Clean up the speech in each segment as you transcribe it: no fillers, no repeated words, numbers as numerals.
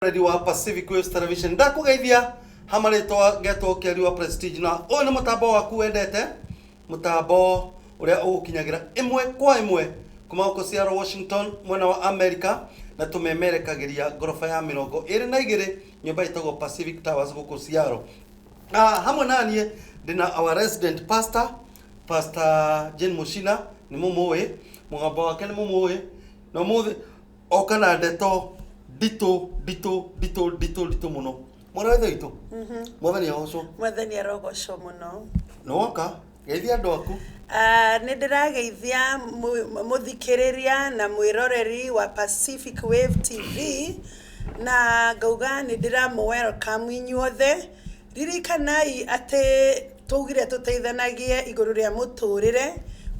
Mwĩroreri wa Pacific Waves Television, ndakũgeithia ha marĩtwa ngetwo Keri wa Prestige, na ũyũ nĩ mũtambo waku wendete, mũtambo ũrĩa ũgũkinyagĩra ĩmwe kwa ĩmwe kuma gũkũ Seattle, Washington, mwena wa America, na tũmemerekagĩria ngoroba ya 22, nyũmba ĩtagwo Pacific Towers gũkũ Seattle. Hamwe na niĩ ndĩna our resident pastor, Pastor Jane Mushina. Nĩ mũmũĩ, mũgambo wake nĩ mũmũĩ, na ũmũthĩ oka na ndeto nditũ nditũ nditũ nditũ nditũ mũno. Mwana wa Ithe witũ, Mwathani agocwo. Mwathani arogocwo mũno. Nĩ woka geithia andũ aku. Ah, nĩ ndĩrageithia mũthikĩrĩria na mwĩroreri wa Pacific Wave TV, na ngauga nĩ ndĩramũ welcome inyuothe. Ririkanai atĩ twaugire tũteithanagie igũrũ rĩa mũtũrĩre.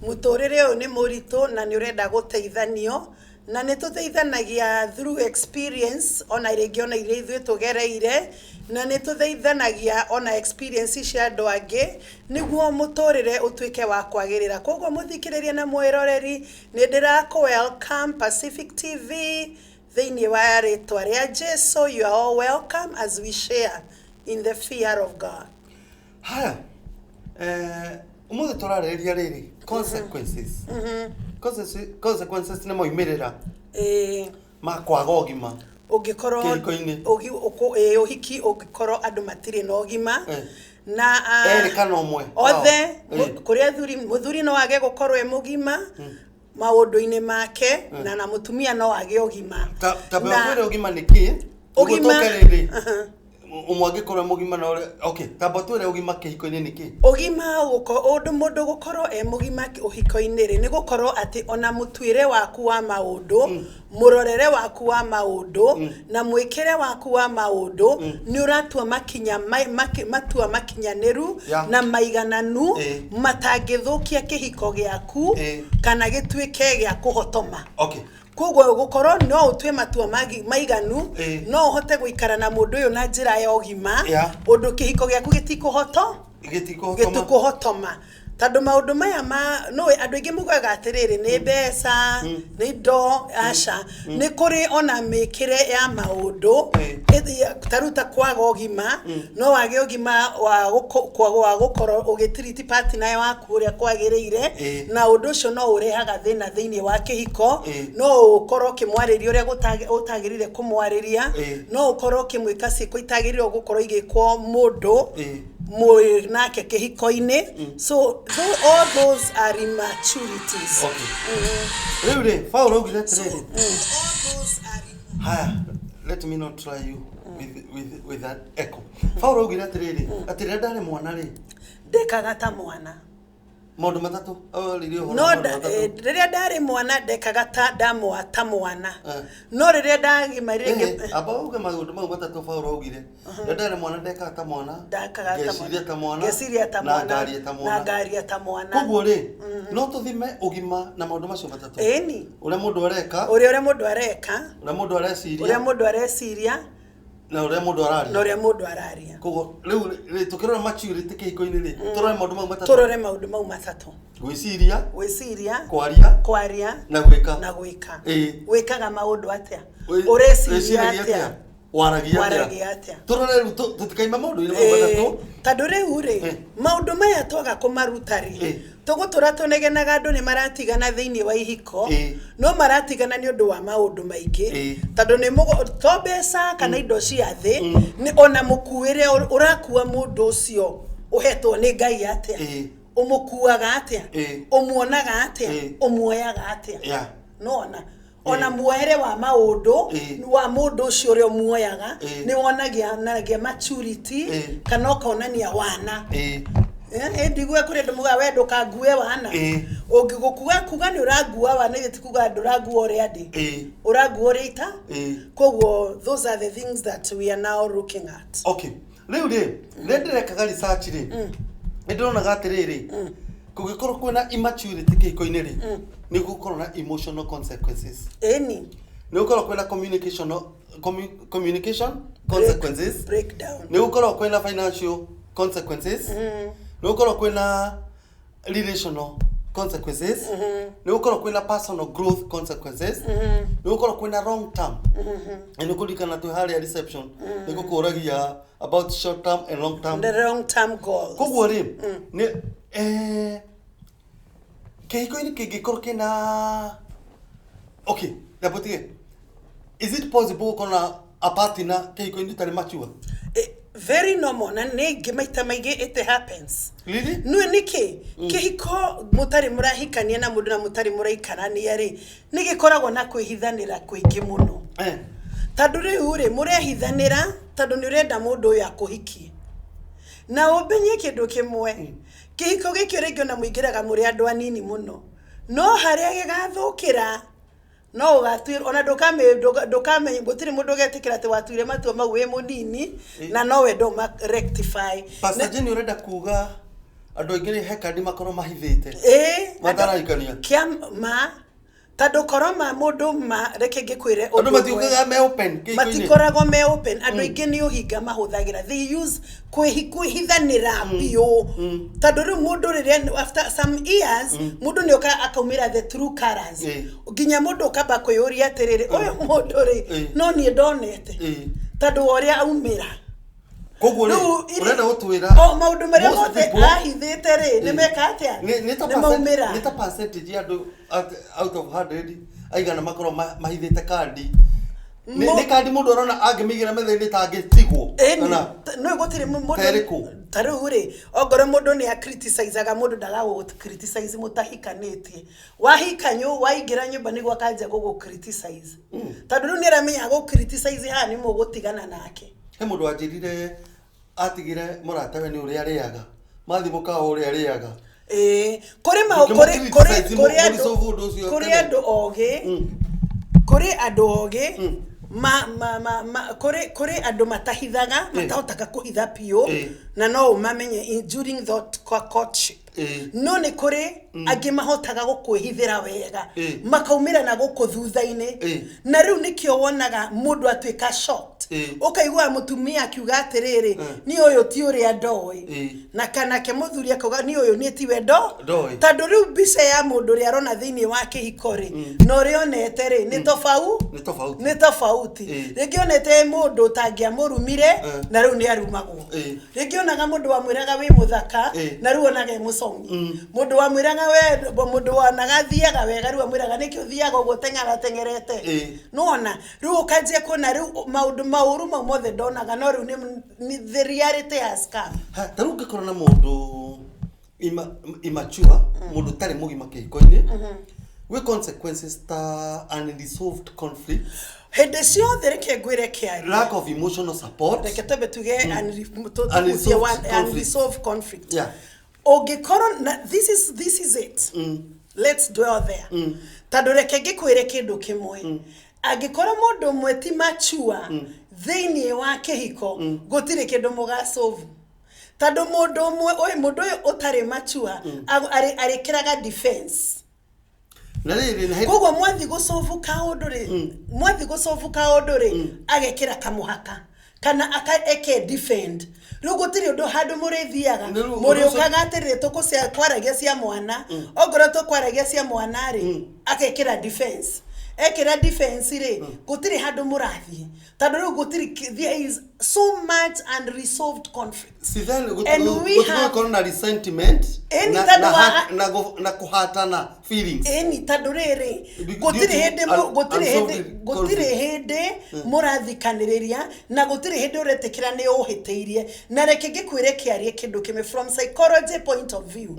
Mũtũrĩre ũyũ nĩ mũritũ na nĩ ũrenda gũteithanio, na nĩ tũteithanagia through experience, ona rĩngĩ ona iria ithuĩ tũgereire, na nĩ tũteithanagia ona experience cia andũ angĩ nĩguo mũtũrĩre ũtuĩke wa kwagĩrĩra. Koguo mũthikĩrĩria na mwĩroreri, nĩ ndĩrakũ welcome Pacific TV thĩinĩ wa rĩtwa rĩa Jesu. You are all welcome as we share in the fear of God. Haya, ũmũthĩ tũrarĩrĩria rĩrĩ, consequences. Consequences nĩ moimĩrĩra ma kwaga ũgima ũngĩkorwo kĩhiko-inĩ. Ũhiki ũngĩkorwo andũ matirĩ na ũgima na Erĩ kana ũmwe. Othe. Kũrĩ athuri, mũthuri no age gũkorwo e mũgima maũndũ-inĩ make, na mũtumia no age ũgima. Ta twĩre ũgima nĩ kĩ nĩguo tũke rĩrĩ, ũmwe angĩkorwo e mũgima na ũrĩa, okay, tamba twĩre ũgima kĩhiko-inĩ nĩ kĩ. Ũgima, ũndũ mũndũ gũkorwo e mũgima ũhiko-inĩ rĩ, nĩ gũkorwo atĩ ona mũtuĩre waku wa maũndũ, mũrorere waku wa maũndũ na mwĩkĩre waku wa maũndũ nĩ ũratua makinya matua makinyanĩru na maigananu matangĩthũkia kĩhiko gĩaku kana gĩtuĩke gĩa kũhotoma. Koguo gũkorwo no ũtue matua maiganu, no ũhote gũikara na mũndũ ũyũ na njĩra ya ũgima, ũndũ kĩhiko gĩaku gĩtikũhoto gĩtikũhotoma. Gĩtikũhotoma, tondũ maũndũ maya ma nũĩ andũ aingĩ mugaga atĩrĩrĩ, nĩ mbeca, nĩ indo. Aca, nĩ kũrĩ ona mĩkĩre ya maũndũ. Ta rĩu ta kwaga ũgima, no wage ũgima wa gũkorwo ũgĩtiriti partner waku ũrĩa kwagĩrĩire, na ũndũ ũcio no ũrehaga thĩna thĩinĩ wa kĩhiko. No ũkorwo ũkĩmwarĩria ũrĩa ũtagĩrĩire kũmwarĩria, no ũkorwo ũkĩmwĩka ciĩko itagĩrĩirwo gũkorwo igĩkwo mũndũ mwĩ nake kĩhiko-inĩ. So all those are immaturities. Okay. Rĩu rĩ, Paul augire atĩrĩrĩ, All those are haya, let me not try you with that echo. Paul augire atĩrĩrĩ, atĩ rĩrĩa ndarĩ mwana rĩ, ndekaga ta mwana. Maũndũ matatũ oririe ũhoro no wa maũndũ matatũ. Rĩrĩa ndarĩ mwana ndekaga ta ndamwa ta mwana, no rĩrĩa ndagimarire Amba uge maũndũ mau matatũ Paul augire: rĩrĩa ndarĩ mwana ndekaga ta mwana, ndakaga ta ngeciria ta mwana, ngeciria ta na mwana, ngaria ta na mwana. Ngaria ta mwana. Koguo rĩ, no tũthime ũgima na maũndũ macio matatũ: Ĩni. Ũrĩa mũndũ areka, ũrĩa mũndũ areka, ũrĩa mũndũ areciria, ũrĩa mũndũ areciria, na ũrĩa mũndũ araria, na ũrĩa mũndũ araria. Koguo rĩu rĩ, tũkĩrora maturity kĩhiko-inĩ rĩ, tũrore maũndũ mau matatũ. Tũrore maũndũ mau matatũ: gwĩciria, gwĩciria, kwaria, kwaria, na gwĩka. Na gwĩka. Wĩkaga maũndũ atĩa? Ũreciria Wĩciragia atĩa? Waragia Waragia atĩa? Atĩa? Tũrore rĩu tũtikaima maũndũ-inĩ mau matatũ. Tondũ rĩu rĩ, maũndũ maya twaga kũmaruta rĩ, tũgũtũra tũnegenaga andũ nĩ maratigana thĩinĩ wa ihiko, no maratigana nĩ ũndũ wa maũndũ maingĩ, tondũ nĩ to mbeca kana indo cia thĩ, nĩ ona mũkuĩre ũrakua mũndũ ũcio ũhetwo nĩ Ngai atĩa, ũmũkuaga atĩa, ũmuonaga atĩa, ũmuoyaga atĩa. Nona ona muoere wa maũndũ wa mũndũ ũcio ũrĩa ũmuoyaga nĩ wonagia nagia maturity kana ũkonania wana. Ndigue kũrĩ andũ mugaga we ndũkangue wana. Ũngĩgũkua kuga nĩ ũrangua wana, ithe ti kuga ndũrangua ũrĩa ndĩ, ũrangua ũrĩa ita. Koguo those are the things that we are now looking at. Okay, rĩu rĩ, rĩrĩa ndĩrekaga research rĩ, nĩ ndĩronaga atĩrĩrĩ, kũngĩkorwo kwĩna immaturity kĩhiko-inĩ rĩ, nĩ gũkorwo na emotional consequences, nĩ gũkorwo kwĩna communication consequences, breakdown, nĩ gũkorwo kwĩna financial consequences, nĩ gũkorwo kwĩna relational Consequences, nĩ gũkorwo kwĩna personal growth consequences, nĩ gũkorwo kwĩna long term. Na nĩ kũririkana twĩ harĩa reception nĩ gũkũragia about short term and long term. The long term goals. Koguo rĩ, nĩ kĩhiko-inĩ kĩngĩkorwo kĩna, okay, ndamũtige, is it possible gũkorwo na a partner kĩhiko-inĩ ũtarĩ mature? Very normal, na nĩ ingĩ maita maingĩ it happens. Really? Nĩ nĩkĩ kĩhiko mũtarĩ mũrahikania na mũndũ na mũtarĩ mũraikarania rĩ, nĩ gĩkoragwo na kwĩhithanĩra kũingĩ mũno, tondũ rĩu rĩ, mũrehithanĩra tondũ nĩ ũrenda mũndũ ũyũ akũhikie. Na ũmenye kĩndũ kĩmwe, kĩhiko gĩkĩ rĩngĩ ona mũingĩraga mũrĩ andũ anini mũno, no harĩa gĩgathũkĩra no ũgatuĩra ona ndũkamenya. Gũtirĩ mũndũ ũgetĩkĩra atĩ watuire matua mau wĩ mũnini na no wende ũma rectify. Pastor Jenny, ũrenda kuga andũ aingĩ he kandi makorwo mahithĩte Ĩĩ. matarahikania? Kĩa ma, tondũ korwo ma mũndũ ma, reke ngĩkwĩre Andũ ũndũ ũmwe. matiugaga me open kĩhiko-inĩ. Matikoragwo me open. Andũ aingĩ nĩ ũhinga mahũthagĩra, they use kwĩhithanĩra biũ, tondũ rĩu mũndũ rĩrĩa after some years mũndũ nĩ oka akaumĩra the true colors, nginya mũndũ ũkamba kwĩyũria atĩrĩrĩ, ũyũ mũndũ rĩ, no niĩ ndonete, tondũ wa ũrĩa aumĩra. Koguo rĩ, Rĩu ũrenda gũtwĩra o maũndũ marĩa most mothe people- ahithĩte rĩ, nĩ meka atĩa? Nĩ ta Nĩ maumĩra. Nĩ ta percentage ya andũ out of 100 aigana makorwo mahithĩte kandi? Nĩ kandi mũndũ arona angĩmĩigĩra metha-inĩ ta angĩtigwo? Ĩni, Kana no gũtirĩ mũndũ. Ta ĩrĩkũ? Ta rĩu rĩ, ongorwo mũndũ nĩ acriticizaga mũndũ, ndagagũ criticize mũtahikanĩtie. Wahika waingĩra nyũmba nĩguo akanjia gũgũ criticize, tondũ rĩu nĩ aramenya gũ criticize haha nĩ mũgũtigana nake. He mũndũ wanjĩrire atigire mũratawe nĩ ũrĩa arĩaga, mathiĩ mũkawa ũrĩa arĩaga. Ĩĩ, kũrĩ mau Ndũngĩmũ kũrĩ kũrĩ criticize kũrĩ andũ mũresolve ũndũ ũcio kũrĩ tene. andũ ogĩ, kũrĩ andũ ogĩ ma ma ma, ma kũrĩ kũrĩ andũ matahithaga, matahotaga kũhitha biũ, na no ũmamenye during that courtship. No nĩ kũrĩ angĩ mahotaga gũkwĩhithĩra wega, makaumĩra na gũkũ thutha-inĩ. Na rĩu nĩkĩo wonaga mũndũ atuĩka shocked, ũkaigua mũtumia akiuga atĩrĩrĩ, niĩ ũyũ ti ũrĩa ndoĩ, na kanake mũthuri akauga, niĩ ũyũ niĩ tiwe ndo Ndoĩ. Tondũ rĩu mbica ya mũndũ ũrĩa arona thĩinĩ wa kĩhiko rĩ, na ũrĩa onete rĩ, nĩ tofau Nĩ tofauti. Nĩ tofauti. Rĩngĩ onete mũndũ ũtangĩamũrumire, na rĩu nĩ arumagwo. Rĩngĩ onaga mũndũ wamwĩraga wĩ mũthaka, na rĩu onaga e mũcong'i. Mũndũ wamwĩraga we, mũndũ wonaga athiaga wega, rĩu amwĩraga nĩkĩ ũthiaga ũguo teng'era teng'erete. Nĩwona rĩu ũkanjia kuona rĩu maũndũ maũru mau mothe ndonaga, no rĩu nĩ the reality has come. Ha, ta rĩu ũngĩkorwo na mũndũ immature, mũndũ ũtarĩ mũgima kĩhiko-inĩ, gwĩ consequences ta unresolved conflict, Hĩndĩ ciothe, reke ngwĩre kĩaria, lack of emotional support. Reke twambe tuge Unresolved conflict. Unresolved conflict. Ũngĩkorwo na this is it, let's dwell there, tondũ reke ngĩkwĩre kĩndũ kĩmwe, angĩkorwo mũndũ ũmwe ti mature thĩinĩ wa kĩhiko, gũtirĩ kĩndũ mũgacovu, tondũ mũndũ ũmwe ũyũ, mũndũ ũyũ ũtarĩ mature arĩkĩraga defense. Na rĩrĩ na hĩndĩ- Koguo mwathi gũcovu kaũndũ rĩ, mwathi gũcovu kaũndũ rĩ, agekĩra kamũhaka kana aka eke defend. Rĩu gũtirĩ ũndũ handũ mũrĩthiaga. Nĩ rĩu Mũrĩũkaga atĩrĩrĩ, tũkũcia kwaragia cia mwana, ongorwo tũkwaragia cia mwana rĩ, agekĩra defense. Ekĩra defense rĩ, gũtirĩ handũ mũrathiĩ, tondũ rĩu gũtirĩ, there is so much unresolved conflict. Sidhani And we have- gũtigũkorwo na resentment Ĩni, na, tondũ na, na, na kũhatana feelings. Ĩni, tondũ rĩrĩ, gũtirĩ Due to hĩndĩ gũtirĩ hĩndĩ unresolved gũtirĩ conflict. hĩndĩ mũrathikanĩrĩria, na gũtirĩ hĩndĩ ũretĩkĩra nĩ ũhĩtĩirie. Na reke ngĩkwĩre kĩarie kĩndũ kĩmwe, from psychology point of view,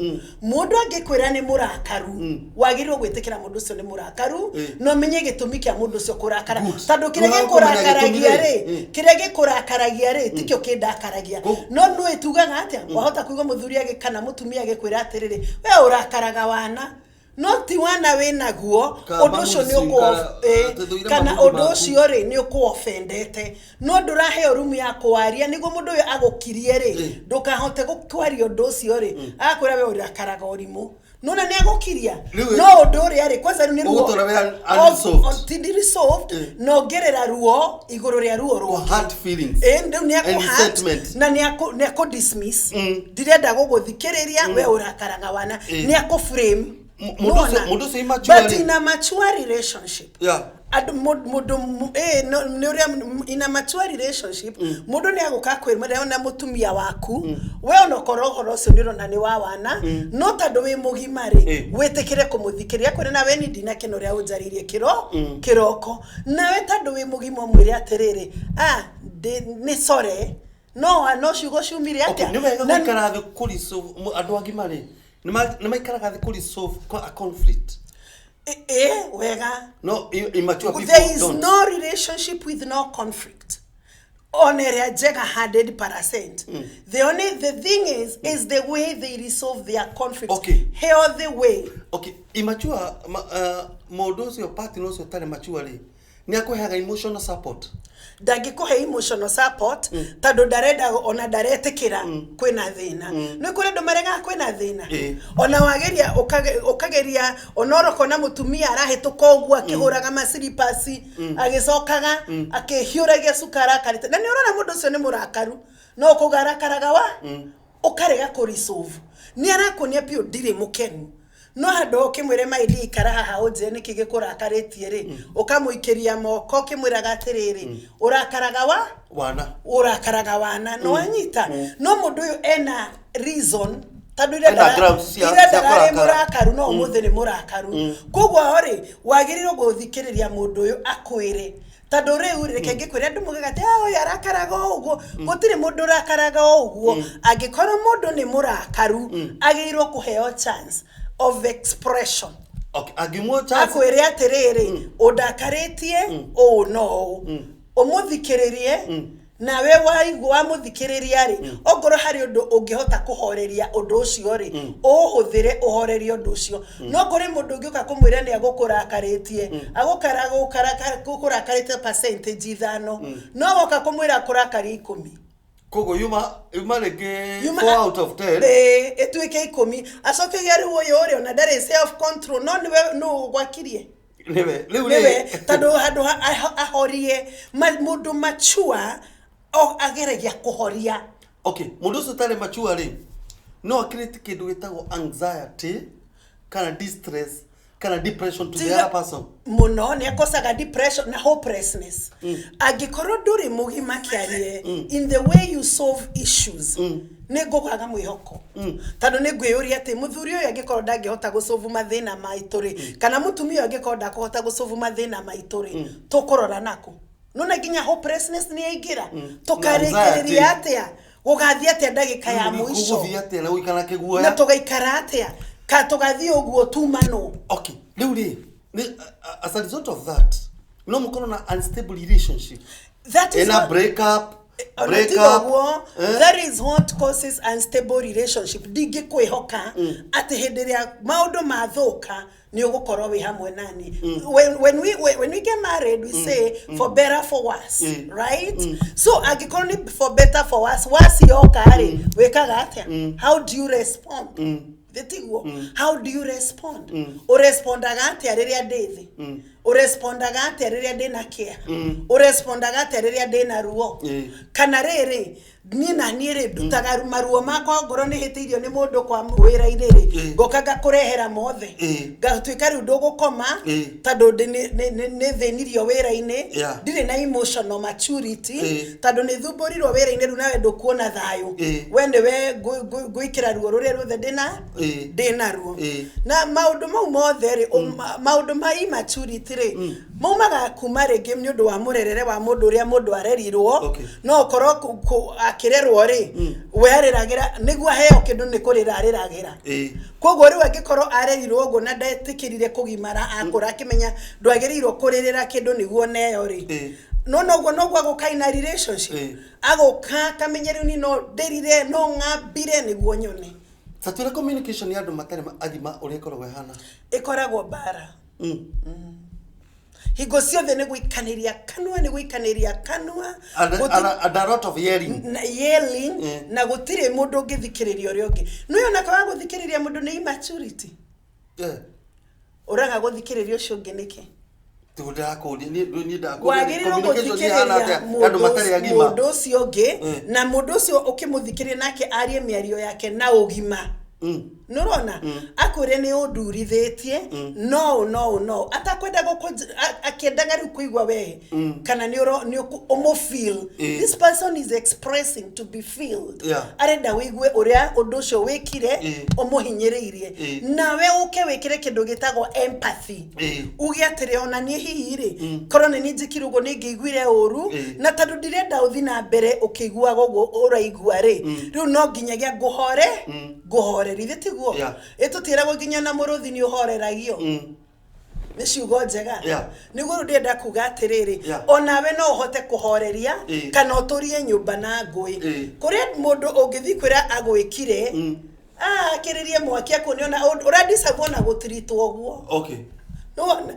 mũndũ angĩkwĩra nĩ mũrakaru, wagĩrĩirwo gwĩtĩkĩra mũndũ ũcio nĩ mũrakaru, na ũmenye gĩtũmi kĩa mũndũ ũcio kũrakara, Good. tondũ kĩrĩa Rĩu kũmenya gĩkũrakaragia gĩtũmi rĩ, kĩrĩa gĩkũrakaragia rĩ, tikĩo kĩndakaragia. No nĩ tugaga atĩa, wahota kũigua mũthuri kana mũtumia agĩkwĩra atĩrĩrĩ, we ũrakaraga wana, no ti wana wĩnaguo. Kana Ũndũ ũcio nĩ mamood swing, tũthũire kana mamood ũndũ maku. ũcio rĩ, nĩ ũkũofendete, no ndũraheo rumu ya kwaria nĩguo mũndũ ũyũ agũkirie rĩ, ndũkahote kwaria ũndũ ũcio rĩ, agakwĩra we ũrakaraga ũrimũ, nona nĩ agũkiria. No ũndũ ũrĩa rĩ, kwanza rĩu nĩ ruo. Ũgũtũra wĩ unresolved. Ti resolved, na ongerera ruo igũrũ rĩa ruo rwake. Hurt feelings. Ĩ, rĩu nĩ And akũ resentment. na nĩ akũ dismiss, ndirenda gũgũthikĩrĩria, we ũrakaraga wana. Nĩ akũ frame. Mũndũ ũcio Nĩwona? mũndũ ũcio immature But rĩ. in a mature relationship, andũ mũndũ nĩ ũrĩa in a mature relationship mũndũ nĩ agũka kwĩra na mũtumia waku, we onokorwo ũhoro ũcio nĩ ũrona nĩ wa wana, no tondũ wĩ mũgima rĩ, wĩtĩkĩre kũmũthikĩrĩria, kwĩra nawe ni ndinakena ũrĩa ũnjarĩirie kĩroko, nawe tondũ wĩ mũgima ũmwĩre atĩrĩrĩ, ah, nĩ sorry, no ciugo ciumire atĩa. Nĩ wega gũikara thĩ kũ resolve andũ agima rĩ, nĩ maikaraga thĩ kũ resolve a conflict. Wega. No immature people There is don't. no relationship with no conflict. Ona ĩrĩa njega 100%. The only the thing is the way they resolve their conflict. Healthy way. Okay, immature mũndũ ũcio, partner ũcio ũtarĩ mature rĩ, nĩ akũheaga emotional support? Ndangĩkũhe emotional support, tondũ ndarenda ona ndaretĩkĩra kwĩna thĩna. Nĩ kũrĩ andũ maregaga kwĩna thĩna. Ona wageria ũkageria ona ũrokona mũtumia arahĩtũka ũguo akĩhũraga maciripasi, agĩcokaga akĩhiũragia cukara akarĩte, na nĩ ũrona mũndũ ũcio nĩ mũrakaru, no ũkauga arakaraga wa ũkarega kũ resolve. Nĩ arakuonia biũ ndirĩ mũkenu, no handũ ũkĩmwĩre maindi ikara haha ũnjĩre nĩkĩ gĩkũrakarĩtie rĩ, ũkamũikĩria moko ũkĩmwĩraga atĩrĩrĩ, ũrakaraga wa wana. Ũrakaraga wana no wanyita. No mũndũ ũyũ ena reason, tondũ ira Ena grounds ira cia ndararĩ kũrakara. mũrakaru, no ũmũthĩ nĩ mũrakaru. Koguo rĩ, wagĩrĩirwo gũthikĩrĩria mũndũ ũyũ akwĩre, tondũ rĩu rĩ, reke ngĩkwĩre, andũ mugaga atĩ, "Ah, ũyũ arakaraga o ũguo." Gũtirĩ mũndũ ũrakaraga o ũguo. Angĩkorwo mũndũ nĩ mũrakaru, agĩrĩirwo kũheo chance of expression. Okay, angĩmuo chance. Akwĩre atĩrĩrĩ, ũndakarĩtie ũũ no ũũ, ũmũthikĩrĩrie, nawe waigua wamũthikĩrĩria rĩ, ongorwo harĩ ũndũ ũngĩhota kũhoreria ũndũ ũcio rĩ, ũũhũthĩre ũhorerie ũndũ ũcio. No kũrĩ mũndũ ũngĩũka kũmwĩra nĩ agũkũrakarĩtie, agũkũrakarĩte percentage 5, no woka kũmwĩra akũrakaria 10. Koguo yuma rĩngĩ Yuma- 4 out of 10. Ĩĩ, ĩtuĩke 10, acoke rĩu ũyũ ũrĩ ona ndarĩ self control, no nĩwe nũ gwakirie. Nĩwe rĩu Nĩwe rĩ. Tondũ handũ ahorie mũndũ mature o ageragia kũhoria. Okay, mũndũ ũcio ũtarĩ mature rĩ, no akirĩte kĩndũ gĩtagwo anxiety kana distress kana depression to the other person? Mũno, nĩ akosaga depression na hopelessness. Angĩkorwo ndũrĩ mũgima kĩarie in the way you solve issues, nĩ ngũkwaga mwĩhoko, tondũ nĩ ngwĩyũria atĩ mũthuri ũyũ angĩkorwo ndangĩhota gũsolve mathĩna maitũ rĩ, kana mũtumia ũyũ angĩkorwo ndakũhota gũsolve mathĩna maitũ rĩ, tũkũrora nakũ? Nona nginya hopelessness nĩ yaingĩra, tũkarĩkĩrĩria atĩa? Gũgathiĩ atĩa ndagĩka ya mũico? Gũgũthiĩ atĩa na gũikara Na kĩguoya? tũgaikara atĩa ka tũgathiĩ ũguo tumanwo? Okay, rĩu rĩ, as a result of that, no mũkorwo na unstable relationship That is ina break up. Ona Break tiga up. ũguo, Eh? that is what causes unstable relationship. Ndingĩkwĩhoka atĩ hĩndĩ ĩrĩa maũndũ mathũka nĩ ũgũkorwo wĩ hamwe nani. When we get married, we say for better, for worse, right? So angĩkorwo nĩ for better, for worse, worse yoka rĩ, wĩkaga atĩa? How do you respond? Thĩ tiguo? How do you respond? Ũrespondaga atĩa rĩrĩa ndĩ thĩ? Ũrespondaga atĩa rĩrĩa ndĩna kĩeha? Ũrespondaga atĩa rĩrĩa ndĩna ruo? Kana rĩrĩ, niĩ na niĩ rĩ, ndutaga maruo makwa, ngorwo nĩ hĩtĩirio nĩ mũndũ kwa wĩra-inĩ rĩ, ngoka ngakũrehera mothe, ngatuĩka rĩu ndũgũkoma, tondũ nĩ thĩnirio wĩra-inĩ, ndirĩ na emotional maturity, tondũ nĩ thumbũrirwo wĩra-inĩ, rĩu nawe ndũkuona thayũ. We nĩwe ngwĩkĩra ruo rũrĩa ruothe ndĩna ndĩnaruo. Na maũndũ mau mothe rĩ, maũndũ ma immaturity rĩ, maumaga kuma rĩngĩ nĩ ũndũ wa mũrerere wa mũndũ, ũrĩa mũndũ arerirwo. No ũkorwo akĩrerwo rĩ, we arĩragĩra nĩguo aheo kĩndũ, nĩ kũrĩra arĩragĩra. Koguo rĩu angĩkorwo arerirwo ũguo na ndetĩkĩrire kũgimara, akũra akĩmenya ndwagĩrĩirwo kũrĩrĩra kĩndũ nĩguo neo rĩ, no noguo noguo agũka ina relationship, agũka akamenya rĩu ni no ndĩrire, no ng'ambire nĩguo nyone. Ta twĩre communication ya andũ matarĩ agima ũrĩa ĩkoragwo ĩhana. Ĩkoragwo mbara hingo ciothe, nĩ gũikanĩria kanua, nĩ gũikanĩria kanua. And a lot of yelling. Na yelling. Na gũtirĩ mũndũ ũngĩthikĩrĩria ũrĩa ũngĩ. Nĩ ona kwaga gũthikĩrĩria mũndũ nĩ immaturity. Ũraga gũthikĩrĩria ũcio ũngĩ nĩkĩ? Tiguo ndĩrakũria, niĩ ndakũria Wagĩrĩirwo communication ĩhana gũthikĩrĩria atĩa ya andũ matarĩ agima? mũndũ ũcio ũngĩ, na mũndũ ũcio ũkĩmũthikĩrĩria nake arie mĩario yake na ũgima. Nũrona akwĩre nĩ ũndurithĩtie, no no no atakwenda akĩendaga rĩu kũigua we kana nĩ nĩ ũmũ-feel. This person is expressing to be feeled. Arenda wĩigue ũrĩa ũndũ ũcio wĩkire ũmũhinyĩrĩirie. Nawe ũke wĩkĩre kĩndũ gĩtagwo empathy. Uge atĩrĩ, ona niĩ hihi rĩ, korwo nĩ niĩ njĩkire ũguo, nĩ ngĩiguire ũru. Na tondũ ndirenda ũthi na mbere ũkĩiguaga ũguo ũraigua rĩ, rĩu no nginyagia ngũhore, ngũhorerithie, tiguo? Yeah. Ĩtũtiĩragwo nginya na mũrũthi nĩ ũhoreragio nĩ ciugo njega. Nĩguo rĩu ndĩrenda kuga atĩrĩrĩ, onawe no ũhote kũhoreria kana ũtũrie nyũmba na ngũĩ. Kũrĩ mũndũ ũngĩthiĩ kwĩra agwĩkire, akĩrĩrie mwaki akuonia ona ũradicagwo na gũtiritwo ũguo. Nĩwona?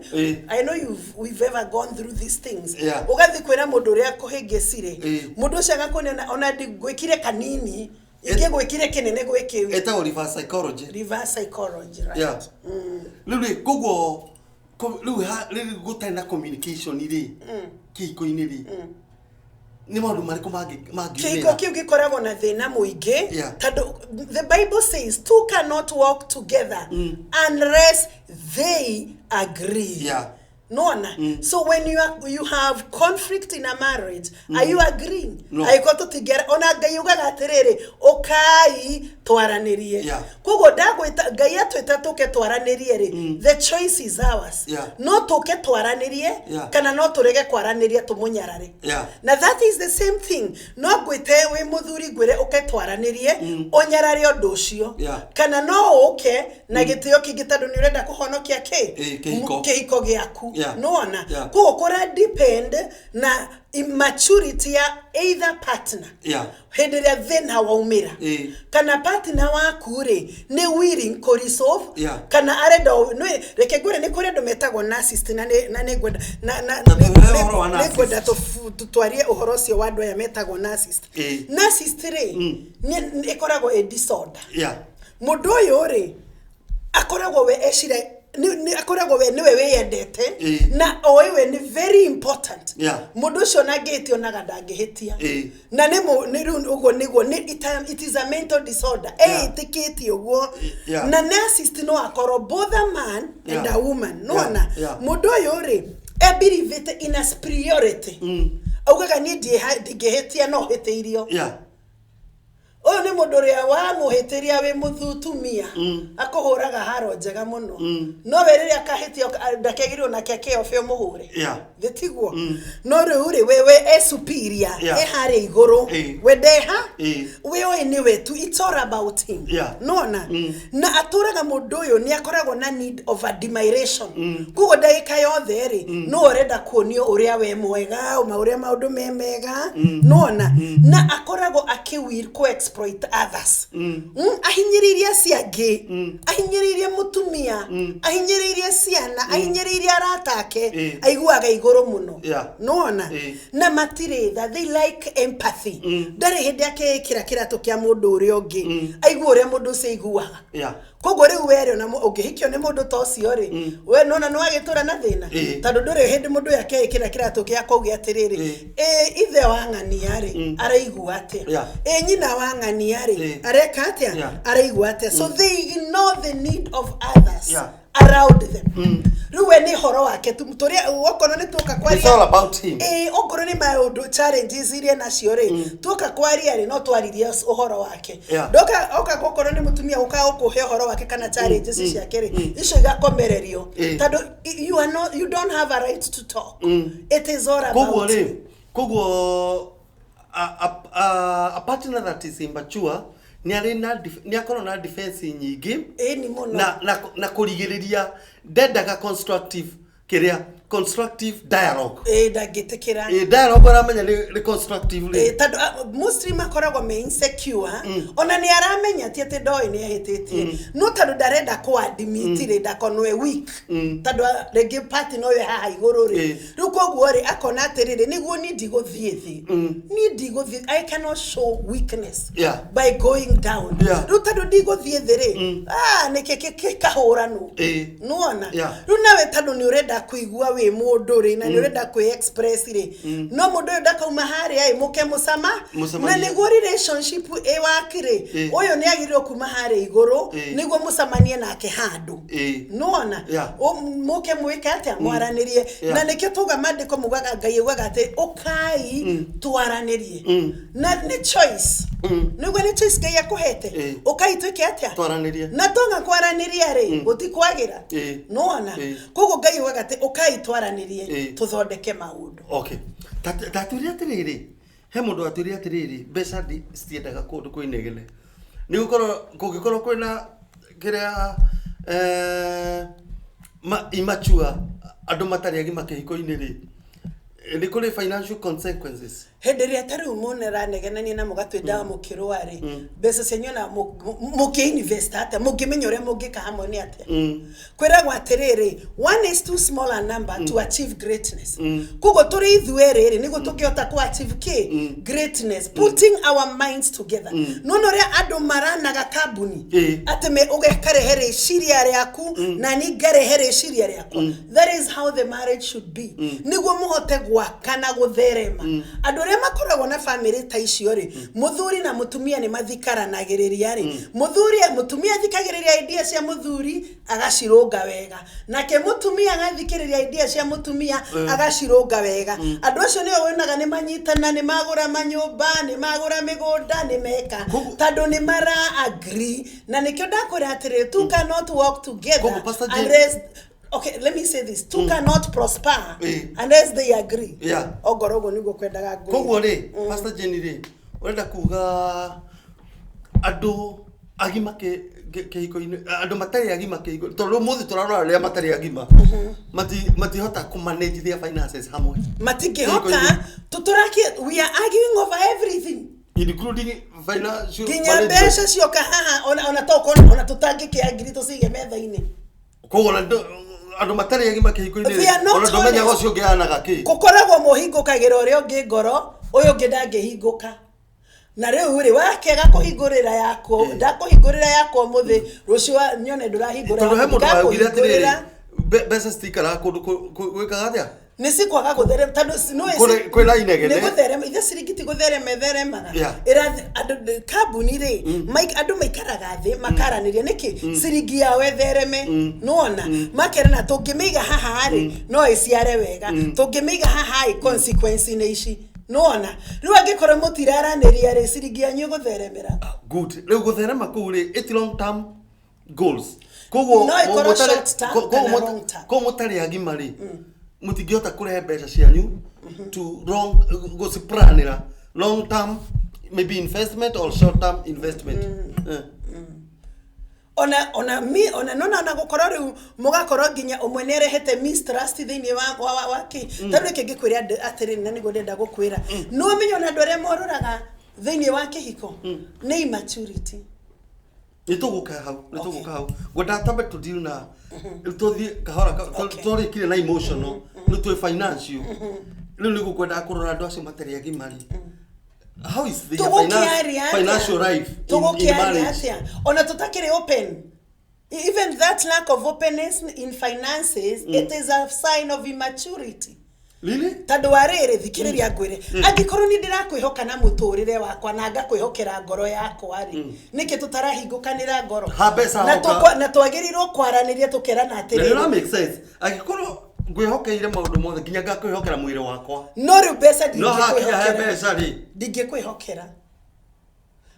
I know we've ever gone through these things. Ũgathiĩ kwĩra mũndũ ũrĩa kũhĩngĩcire, mũndũ ũcio agakuonia ona ngwĩkire kanini, ingĩgwĩkire kĩnene gwĩ kĩu. Ĩtagwo reverse psychology. Reverse psychology, right. Yeah. Rĩu rĩ, koguo rĩu rĩu gũtarĩ na communication rĩ, kĩhiko-inĩ rĩ, nĩ maũndũ marĩkũ Kĩhiko mangiumĩra? Kĩu gĩkoragwo na thĩna mũingĩ, tondũ the Bible says two cannot walk together unless they agree. Nona so when you have conflict in a marriage, are you agreeing? No. Angĩkorwo tũtingĩara, ona Ngai ugaga atĩrĩrĩ, ũkai twaranĩrie. Koguo ndagwĩta, Ngai atwĩta tũke twaranĩrie rĩ, the choice is ours. No tũke twaranĩrie kana no tũrege kwaranĩria, tũmũnyarare. Na that is the same thing, no ngwĩte wĩ mũthuri, ngwĩre ũke twaranĩrie, ũnyarare ũndũ ũcio, kana no ũke na gĩtĩo kĩingĩ tondũ nĩ ũrenda kũhonokia kĩ? Kĩhiko. Kĩhiko gĩaku. Nĩwona? Yeah. Koguo kũra depend na immaturity ya either partner. Hĩndĩ ĩrĩa thĩna waumĩra, kana partner waku rĩ, nĩ willing kũ resolve kana arenda reke ngwĩre, nĩ kũrĩ andũ metagwo narcissist, na nĩ ngwenda na Ta tũhe ũhoro wa nĩ narcissist. ngwenda tũtwarie ũhoro ũcio wa andũ aya metagwo narcissist. Narcissist rĩ, ĩkoragwo ĩ disorder. Mũndũ ũyũ rĩ, akoragwo we ecira akoragwo we nĩwe wĩyendete na oĩ we nĩ very important. Mũndũ ũcio ona angĩhĩtia, onaga ndangĩhĩtia. Na nĩ nĩ rĩu ũguo nĩguo nĩ it is a mental disorder. Eĩtĩkĩtie ũguo. Na narcissist no akorwo both a man and a woman, nona? Mũndũ ũyũ rĩ, ebelievĩte in a superiority. Augaga niĩ ndingĩhĩtia, no hĩtĩirio. Ũyũ nĩ mũndũ ũrĩa wamũhĩtĩria wĩ mũthutumia, akũhũraga haro njega mũno. No we rĩrĩa akahĩtia, ndakegirwo nake akĩobe ũmũhũre. Thĩ tiguo? No rĩu rĩ, we e superior. E harĩa igũrũ. We ndeha. We oĩ nĩwe tu, it's all about him. Nona na atũraga mũndũ ũyũ nĩ akoragwo na need of admiration. Koguo ndagĩka yothe rĩ, no ũrenda kuonio ũrĩa we mwega, ma ũrĩa maũndũ me mega, nona? Na akoragwo akĩwill kũ exploit others. Ahinyĩrĩirie acio angĩ, ahinyĩrĩirie mũtumia, ahinyĩrĩirie ciana, ahinyĩrĩirie arata ake. Aiguaga igũrũ mũno. Nona? Na matirĩ tha, they like empathy. Ndarĩ hĩndĩ akeĩkĩra kĩratũ kĩa mũndũ ũrĩa ũngĩ, aigua ũrĩa mũndũ ũcio aiguaga. Koguo rĩu were ona ũngĩhikio nĩ mũndũ ta ũcio rĩ, we nona nĩ wagĩtũra na thĩna, tondũ ndũrĩ hĩndĩ mũndũ ũyũ akeĩkĩra kĩratũ gĩa kũuge atĩrĩrĩ, ĩ ithe wa ng'ania rĩ, araigua atĩa? Ĩ nyina wa ng'ania rĩ, areka atĩa? Araigua atĩa? So they ignore the need of others around them. Rĩu we nĩ ũhoro wake tu tũrĩa okorwo nĩ tuoka It's all about him. Ĩĩ, okorwo nĩ maũndũ challenges iria nacio rĩ, tuoka kwaria rĩ, no twaririe ũhoro wake. Ndoka oka okorwo nĩ mũtumia ũka ũkũhe ũhoro wake kana challenges ciake rĩ, icio igakomererio, tondũ you are not, you don't have a right to talk. It is all about Koguo rĩ, koguo a partner that is immature nĩ arĩ na nĩ akorwo na defense nyingĩ. Ĩĩ, nĩ mũno. Na kũrigĩrĩria ndendaga constructive, kĩrĩa constructive dialogue. Ĩĩ, ndangĩtĩkĩra. Ĩ dialogue aramenya nĩ constructive rĩ. Ĩĩ, tondũ mostly makoragwo me insecure. Ona nĩ aramenya ti atĩ ndoĩ nĩ ahĩtĩtie, no tondũ ndarenda kũ admit rĩ, ndakonwe weak, tondũ rĩngĩ party no yo haha igũrũ rĩ. Rĩu koguo rĩ, akona atĩrĩrĩ, nĩguo niĩ ndigũthiĩ thĩ, niĩ ndigũthiĩ, I cannot show weakness by going down. Rĩu tondũ ndigũthiĩ thĩ rĩ, nĩkĩ kĩkahũranwo? Nĩwona? Rĩu nawe tondũ nĩ ũrenda kũigua wĩ wĩ mũndũ rĩ na nĩ ũrenda kwĩ express rĩ, no mũndũ ũyũ ndakauma harĩa ĩ mũke mũcama na Mũcemanie. Nĩguo relationship ĩ waki rĩ, ũyũ nĩ agĩrĩirwo kuma harĩa igũrũ nĩguo mũcemanie nake handũ. Nĩwona? Mũke mwĩke atĩa? Mwaranĩrie. Na nĩkĩo tuga maandĩko mugaga, Ngai augaga atĩ ũkai twaranĩrie, na nĩ choice. Nĩguo nĩ choice Ngai akũhete. Ũkai twĩke atĩa? Twaranĩrie. Na twanga kwaranĩria rĩ, gũtikwagĩra. Nĩwona? Koguo Ngai augaga atĩ ũkai twaranĩrie, tũthondeke maũndũ. Okay, tatwĩre atĩrĩrĩ, he mũndũ atwĩre atĩrĩrĩ, mbeca citiendaga kũndũ kwĩ inegene, nĩ gũkorwo kũngĩkorwo kwĩna kĩrĩa immature, andũ matarĩ agima kĩhiko-inĩ rĩ, nĩ kũrĩ financial consequences. Hĩndĩ ĩrĩa ta rĩu mũneranegenania na mũgatwĩ ndawa mũkĩrũa rĩ, mbeca cianyu ona mũkĩ-invest atĩa, mũngĩmenya ũrĩa mũngĩka hamwe nĩ atĩa? Kwĩragwo atĩrĩrĩ, one is too small a number to achieve greatness. Koguo tũrĩ ithuerĩ rĩ, nĩguo tũngĩhota ku achieve kĩ? Greatness, putting our minds together. Nona ũrĩa andũ maranaga kambuni, atĩ me ũgekarehe rĩciria rĩaku na ni ngarehe rĩciria rĩakwa. That is how the marriage should be, nĩguo mũhote gwaka na gũtherema. Andũ arĩa makoragwo na famĩlĩ ta icio rĩ, mũthuri na mũtumia nĩ mathikaranagĩrĩria rĩ, mũthuri, mũtumia athikagĩrĩria idea cia mũthuri agacirũnga wega, nake mũtumia agathikĩrĩria idea cia mũtumia agacirũnga wega. Andũ acio nĩo wonaga nĩ manyitana, nĩ magũra manyũmba, nĩ magũra mĩgũnda, nĩ meka, tondũ nĩ mara agree. Na nĩkĩo ndakwĩra atĩrĩ, two cannot work together Koguo, Pastor Jane- unless, okay, let me say this, two cannot prosper unless they agree. Ongorwo ũguo nĩguo kwendaga ngwĩre. Koguo rĩ, Pastor Jane rĩ, ũrenda kuga andũ agima kĩhiko-inĩ, andũ matarĩ agima kĩhiko, tondũ ũmũthĩ tũrarora arĩa matarĩ agima, matihota kũ manage their finances hamwe? Matingĩhota. Kĩhiko-inĩ. Tũtũraki, we are arguing over everything, including financial nginya management. Mbeca cioka haha, ona tokorwo ona tũtangĩkĩa ngiri tũcige metha-inĩ. Koguo ona andũ matarĩ agima kĩhiko-inĩ They are not ona ndũmenyaga honest. ũcio ũngĩ anaga kĩ. Gũkoragwo mũhingũkagĩra ũrĩa ũngĩ ngoro, ũyũ ũngĩ ndangĩhingũka. Na rĩu rĩ, wakĩaga kũhingũrĩra yakwo, ndakũhingũrĩra yakwa ũmũthĩ, rũciũ nyone ndũrahingũra Tondũ he yaku, mũndũ waugire atĩrĩrĩ, ndakũhingũrĩra. Mbeca citikaraga kũndũ gwĩkaga atĩa? Nĩ cikwaga gũtherema tondũ nĩũĩ Kwĩna inegene. Nĩ gũtherema ithe, ciringi ti gũtherema ĩtheremaga. Ĩrathi andũ kambuni rĩ, andũ maikaraga thĩ makaranĩria nĩkĩ ciringi yao ĩthereme. Nĩwona makerana tũngĩmĩiga haha rĩ, no ĩciare wega, tũngĩmĩiga haha ĩ consequence nĩ ici. Nĩwona rĩu angĩkorwo mũtiraranĩria rĩ, ciringi yanyu ĩgũtheremera. Good. Rĩu gũtherema kũu rĩ, iti long term goals, koguo No ĩkorwo short term kana long term. Koguo mũtarĩ agima rĩ, mũtingĩhota kũrehe mbeca cianyu to long gũciplanĩra long term, maybe investment or short term investment. Ona mi ona nona ona gukorwo riu mugakorwo nginya umwe nĩ arehete mistrust thĩinĩ wa kĩ, tondũ rĩkĩ ngĩkwĩra atĩrĩrĩ, na nĩguo ndĩrenda gũkwĩra, nĩ ũmenye ona andũ arĩa morũraga thĩinĩ wa kĩhiko nĩ immaturity. Nĩ tũgũka hau, nĩ tũgũka hau. Ngwendaga twambe tũ deal na rĩu tũthiĩ kahora twarĩkire na emotional, rĩu twĩ financial. Rĩu nĩguo ngwendaga kũrora andũ acio matarĩ agima rĩ, how is their Tũgũkĩaria atĩa? financial life in Tũgũkĩaria marriage? Atĩa ona tũtakĩrĩ open? Even that lack of openness in finances, it is a sign of immaturity. Really? Tondũ wa rĩrĩ, thikĩrĩria ngwĩre, angĩkorwo nĩ ndĩrakwĩhoka na mũtũrĩre wakwa na ngakwĩhokera ngoro yakwa rĩ, nĩkĩ tũtarahingũkanĩra ngoro? Ha mbeca Na hoka. Na twagĩrĩirwo kwaranĩria tũkerana Na nĩ atĩrĩrĩ, ũra make sense angĩkorwo ngwĩhokeire maũndũ mothe nginya ngakwĩhokera mwĩrĩ wakwa, no rĩu mbeca no hakinya he ndingĩkwĩhokera. Mbeca rĩ, Ndingĩkwĩhokera.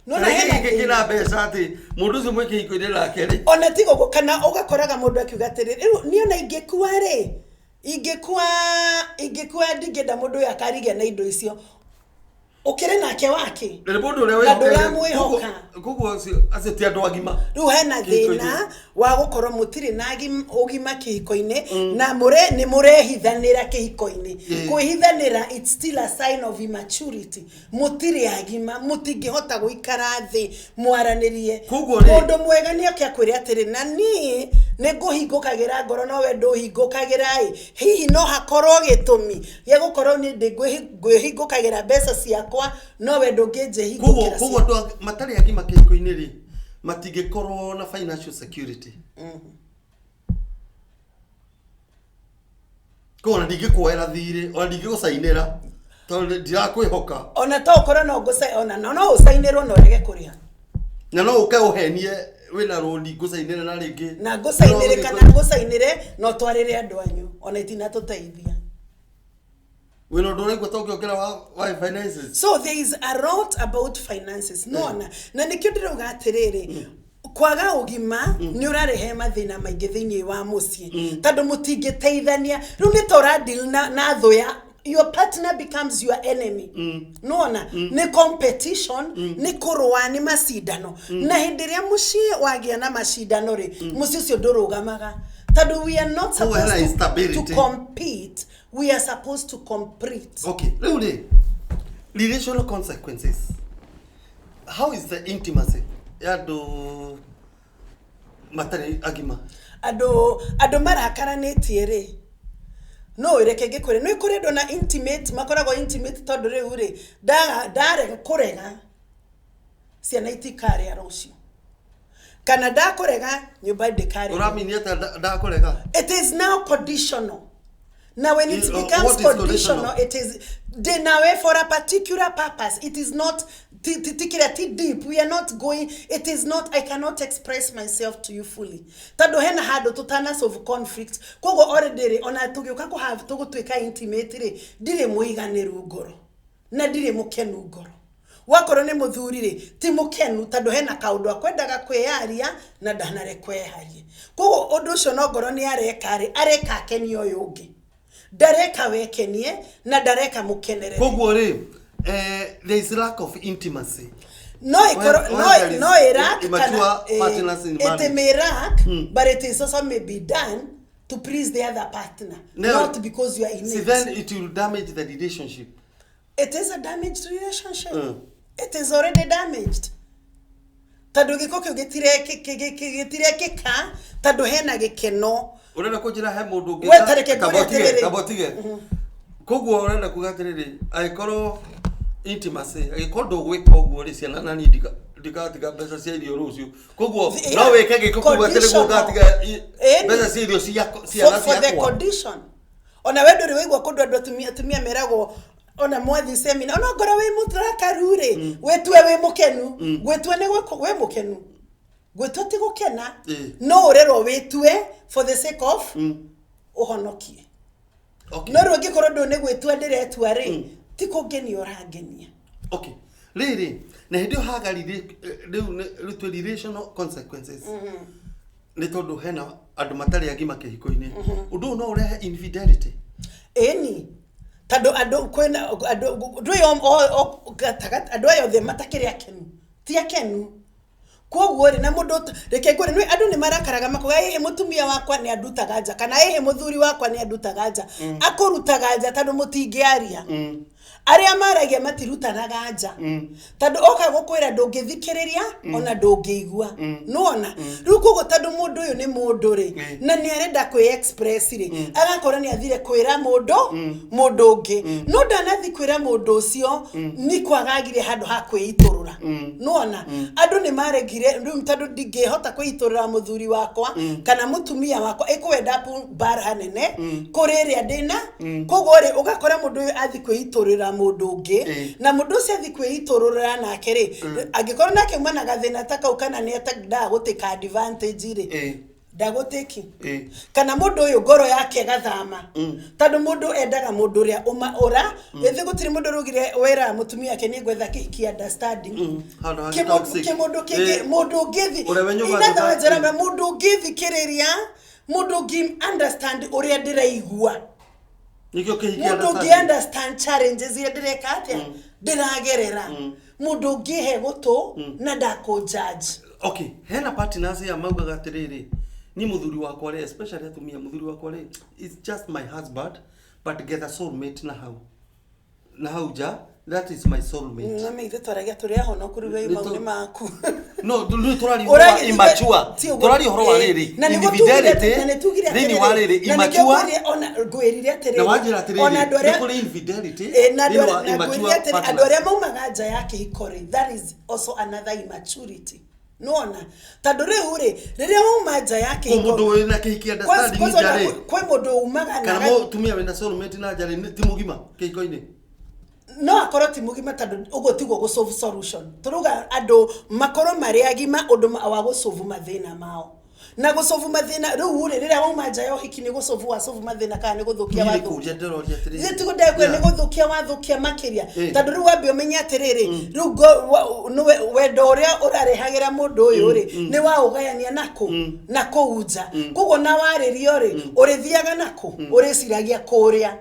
No na na hena gĩkĩ thĩna. kĩna mbeca atĩ mũndũ ũcio mwĩ kĩhiko-inĩ nake rĩ, Ona tigo ũguo, kana ũgakoraga mũndũ akiuga atĩrĩ, rĩu niĩ ona ingĩkua rĩ, ingĩkua ndingĩenda mũndũ ũyũ akarigĩa na indo icio ũkĩrĩ nake wake. Na nĩ mũndũ ũrĩa Na wĩhokeire. ndũramwĩhoka. Koguo acio ti andũ agima. Rĩu hena Kĩhiko-inĩ. Thĩna wa gũkorwo mũtirĩ na ũgima kĩhiko-inĩ na mũre nĩ mũrehithanĩra kĩhiko-inĩ. Kwĩhithanĩra, it's still a sign of immaturity. Mũtirĩ agima, mũtingĩhota gũikara thĩ mwaranĩrie. Koguo rĩ- Mũndũ mwega nĩ oke akwĩre atĩrĩ, na niĩ nĩ ngũhingũkagĩra ngoro, no we ndũhingũkagĩra ĩ, hihi no hakorwo gĩtũmi gĩa gũkorwo niĩ ngwĩhingũkagĩra mbeca ciakwa, no we Koguo ndũngĩnjĩhingũkĩra. Koguo andũ matarĩ agima kĩhiko-inĩ rĩ, matingĩkorwo na financial security. Koguo ona ndingĩkuoera thirĩ, ona ndingĩgũcainĩra tondũ ndirakwĩhoka. Ona to ũkorwo no ngũca ona no ũcainĩrwo na ũrege kũrĩha. Na no ũke ũhenie wĩna rũni ngũcainĩre na rĩngĩ. Na ngũcainĩre kana ngũcainĩre na ũtwarĩre andũ anyu ona itinatũteithia. Wĩna ũndũ ũraigua ta ũngĩongera wa finances? So there is a lot about finances, nona na nĩkĩo ndĩrauga atĩrĩrĩ, kwaga ũgima nĩ ũrarehe mathĩna maingĩ thĩinĩ wa mũciĩ, tondũ mũtingĩteithania. Rĩu nĩ ta ũradeal na thũ ya your partner becomes your enemy. Nona nĩ competition, nĩ kũrũa, nĩ macindano. Na hĩndĩ ĩrĩa mũciĩ wagĩa na macindano rĩ, mũciĩ ũcio ndũrũgamaga, tondũ we are not Koguo hena supposed to instability. compete, we are supposed to complete. Okay, rĩu rĩ, relational consequences. How is the intimacy ya andũ matarĩ agima? Andũ marakaranĩtie rĩ, no reke ngĩkwĩre, nĩ kũrĩ andũ na intimate makoragwo intimate, tondũ rĩu rĩ ndarega kũrega ciana itikarĩa rũciũ, kana ndakũrega nyũmba ndĩkarĩa. Ũramini atĩa ndakũrega? It is now conditional. Now when it becomes What is conditional, conditional? It is nawe for a particular purpose. It is not ti deep. We are not going, it is not, I cannot express myself to you fully. Tondũ hena handũ tũtana solve conflict. Koguo already rĩ, ona tũgĩũka kũ have tũgũtuĩka intimate rĩ, ndirĩ mũiganĩru ngoro. Na ndirĩ mũkenu ngoro. Wakorwo nĩ mũthuri rĩ, ti mũkenu tondũ hena kaũndũ akwendaga kwĩyaria na ndanare kweharia. Koguo ũndũ ũcio no ngorwo nĩ areka rĩ, areka akenie ũyũ ũngĩ. Ndareka wekenie na ndareka mũkenerere. Koguo rĩ, there is lack of intimacy. No ikorwo When no there is no ĩrack immature kana partners in it marriage. may lack, but it is also may be done to please the other partner, No. not because you are in See, it. then it will damage the relationship. It is a damaged relationship. It is already damaged. Tondũ gĩko kĩu gĩtirekĩka tondũ hena gĩkeno. Ũrenda kũnjĩra he mũndũ ũngĩ We ta reke Tamba ngwĩre ũtige, atĩrĩrĩ. tamba ũtige. Koguo ũrenda kuga atĩrĩrĩ, angĩkorwo intimacy, angĩkorwo ndũgwĩka ũguo rĩ, ciana na niĩ ndikatiga mbeca cia irio rũciũ. Koguo no wĩke gĩko kuga atĩrĩ, Conditional. ngatiga Ĩni. mbeca cia irio ciana For the ciakwa. condition. Ona we ndũrĩ waigua kũndũ andũ atumia meragwo ona mwathi semina, ona ngorwo wĩ mũrakaru rĩ, wĩtue wĩ mũkenu. Gwĩtua nĩ wĩ mũkenu. Gwĩtua ti gũkena. No ũrerwo wĩtue for the sake of ũhonokie. No rĩu angĩkorwo ndũ nĩ gwĩtua ndĩretua rĩ, ti kũngenia ũrangenia. Okay. Rĩrĩ, na hĩndĩ ĩyo haga rĩu rĩu twĩ relational consequences. Nĩ tondũ hena andũ matarĩ agima kĩhiko-inĩ. Ũndũ ũyũ no ũrehe infidelity. Ĩni. Tondũ andũ kwĩna andũ ndũĩ o gatagatĩ, andũ aya othe matakĩrĩ akenu. Ti akenu. Koguo rĩ, na mũndũ reke ngwĩre, nĩ andũ nĩ marakaraga makoiga, ĩhĩ mũtumia wakwa nĩ andutaga nja, kana ĩhĩ mũthuri wakwa nĩ andutaga nja. Akũrutaga nja tondũ mũtingĩaria. Arĩa maragia matirutanaga nja. Tondũ oka gũkwĩra ndũngĩthikĩrĩria, ona ndũngĩigua. Nĩwona? Rĩu koguo tondũ mũndũ ũyũ nĩ mũndũ rĩ, na nĩ arenda kwĩ-express rĩ, agakorwo nĩ athire kwĩra mũndũ ũngĩ. No ndanathi kwĩra mũndũ ũcio, nĩ kwagagire handũ ha kwĩitũrũra. Nĩwona? Andũ nĩ maregire, rĩu tondũ ndingĩhota kwĩitũrũra mũthuri wakwa, kana mũtumia wakwa, ĩkwenda mbara nene, kũrĩ ĩrĩa ndĩna. Koguo rĩ, ũgakora mũndũ ũyũ athi kwĩitũrũra mũndũ ũngĩ, na mũndũ ũcio athi kwĩitũrũra nake rĩ, angĩkorwo nake auma na gathĩna ta kau, kana nĩ endaga gũtĩka advantage rĩ, ndagũtĩki. Kana mũndũ ũyũ ngoro yake ĩgathama. Tondũ mũndũ endaga mũndũ ũrĩa ũra, ĩthĩ gũtirĩ mũndũ ũraugire wĩra mũtumia wake nĩ ngwetha kĩhiki understanding. Handũ ha toxic. Kĩmũndũ kĩngĩ, mũndũ ũngĩthi, Ũrĩa we nyũmba in other nyũmba- words, aramba, mũndũ ũngĩthikĩrĩria, mũndũ ũngĩ understand ũrĩa ndĩraigua. Nĩkĩo kĩhiki Mũndũ ũngĩ understanding. understand challenges iria ndĩreka atĩa, ndĩragerera. Mũndũ ũngĩhe gũtũ na ndakũ-judge. Okay, hena partners ya maugaga atĩrĩrĩ, ni mũthuri wakwa rĩ, especially atumia, mũthuri wakwa rĩ, it's just my husband, but get a soulmate na hau. Na hau nja, that is my soulmate. Na ithuĩ twaragia tũrĩ ahonoku rĩu Nĩ mau nĩ maku. No, rĩu tũraria ũhoro wa immature. Ti ũguo. Tũraria ũhoro wa rĩrĩ, Na nĩguo infidelity, tugire na nĩ tugire thĩinĩ wa atĩrĩrĩ, rĩrĩ, na nĩkĩo immature. ngwĩrire ona ngwĩrire atĩrĩrĩ, Na wanjĩra atĩrĩrĩ, ona andũ arĩa nĩ kũrĩ infidelity na thĩinĩ andũ wa arĩa- na immature ngwĩrire atĩrĩ, andũ partners. arĩa maumaga nja ya kĩhiko rĩ, that is also another immaturity. Nĩwona tondũ rĩu rĩ, rĩrĩa wauma nja ya Kwĩ kĩhiko, mũndũ wĩna kĩhiki understanding kwanza nja rĩ, kwĩ mũndũ umaga na kana mũtumia wĩna soulmate na nja rĩ, ti mũgima kĩhiko-inĩ? No akorwo ti mũgima, tondũ ũguo tiguo gũ solve solution. Tũrauga andũ makorwo marĩ agima ũndũ wa gũ solve mathĩna mao na gũ solve mathĩna. Rĩu rĩ, rĩrĩa wauma nja ya ũhiki, nĩ gũ solve wa solve mathĩna kana nĩ gũthũkia Niĩ nĩ wathũkia? kũria ndĩroria atĩrĩrĩ. Ithuĩ tiguo ndekwe nĩ gũthũkia wathũkia makĩria, tondũ rĩu wambe ũmenye atĩrĩrĩ, rĩu nĩwe wendo ũrĩa ũrarehagĩra mũndũ ũyũ rĩ, nĩ waũgayania nakũ na kũu nja. Koguo na warĩrio rĩ, ũrĩthiaga nakũ, ũrĩciragia kũrĩa.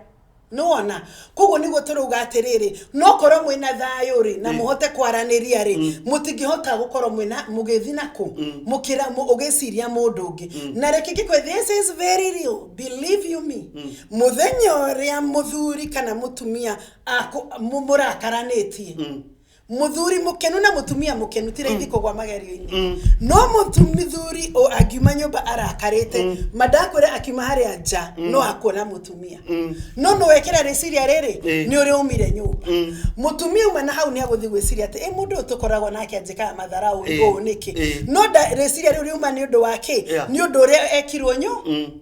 Nĩwona, koguo nĩguo tũrauga atĩrĩrĩ, no korwo mwĩna thayũ rĩ, na mũhote kwaranĩria rĩ, mũtingĩhota gũkorwo mwĩna mũgĩthi nakũ mũkĩra ũgĩciria mũndũ ũngĩ. Na reke ngĩkwe, this is very real, believe you me, mũthenya ũrĩa mũthuri kana mũtumia mũrakaranĩtie, mũthuri mũkenu na mũtumia mũkenu ti raithi kũgwa magerio-inĩ. No mũthuri angiuma nyũmba arakarĩte, mandakwĩra akiuma harĩa nja no akuona mũtumia, no nĩ wekĩra rĩciria rĩrĩ nĩ ũrĩa umire nyũmba, mũtumia uma na hau nĩ agũthiĩ gwĩciria atĩ ĩ mũndũ ũyũ tũkoragwo nake anjĩkaga matharau ũũ nĩkĩ? No rĩciria rĩu riuma nĩ ũndũ wa kĩ? Nĩ ũndũ ũrĩa ekirwo nyu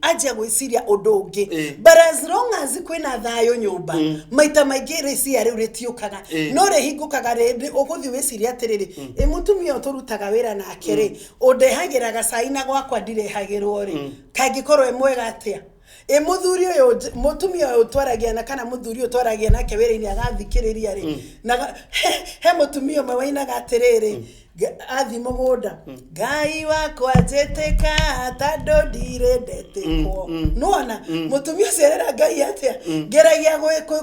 anjia gwĩciria ũndũ ũngĩ. But as long as kwĩna thayũ nyũmba, maita maingĩ rĩciria rĩu rĩtiũkaga. No rĩhingũkaga rĩ, ũgũthiĩ wĩciria atĩrĩrĩ, ĩ mũtumia ũyũ tũrutaga wĩra nake rĩ, ũndehagĩra gacai na gwakwa ndirehagĩrwo rĩ, kangĩkorwo ĩ mwega atĩa? Ĩ mũthuri ũyũ mũtumia ũyũ twaragia na kana mũthuri ũyũ twaragia nake wĩra-inĩ agathikĩrĩria rĩ, na he mũtumia ũmwe wainaga atĩrĩrĩ, athi mũgũnda, Ngai wakwa njĩtĩka tondũ ndirĩ ndetĩkwo. Nĩwona mũtumia ũcio arera Ngai atĩa? Ngeragia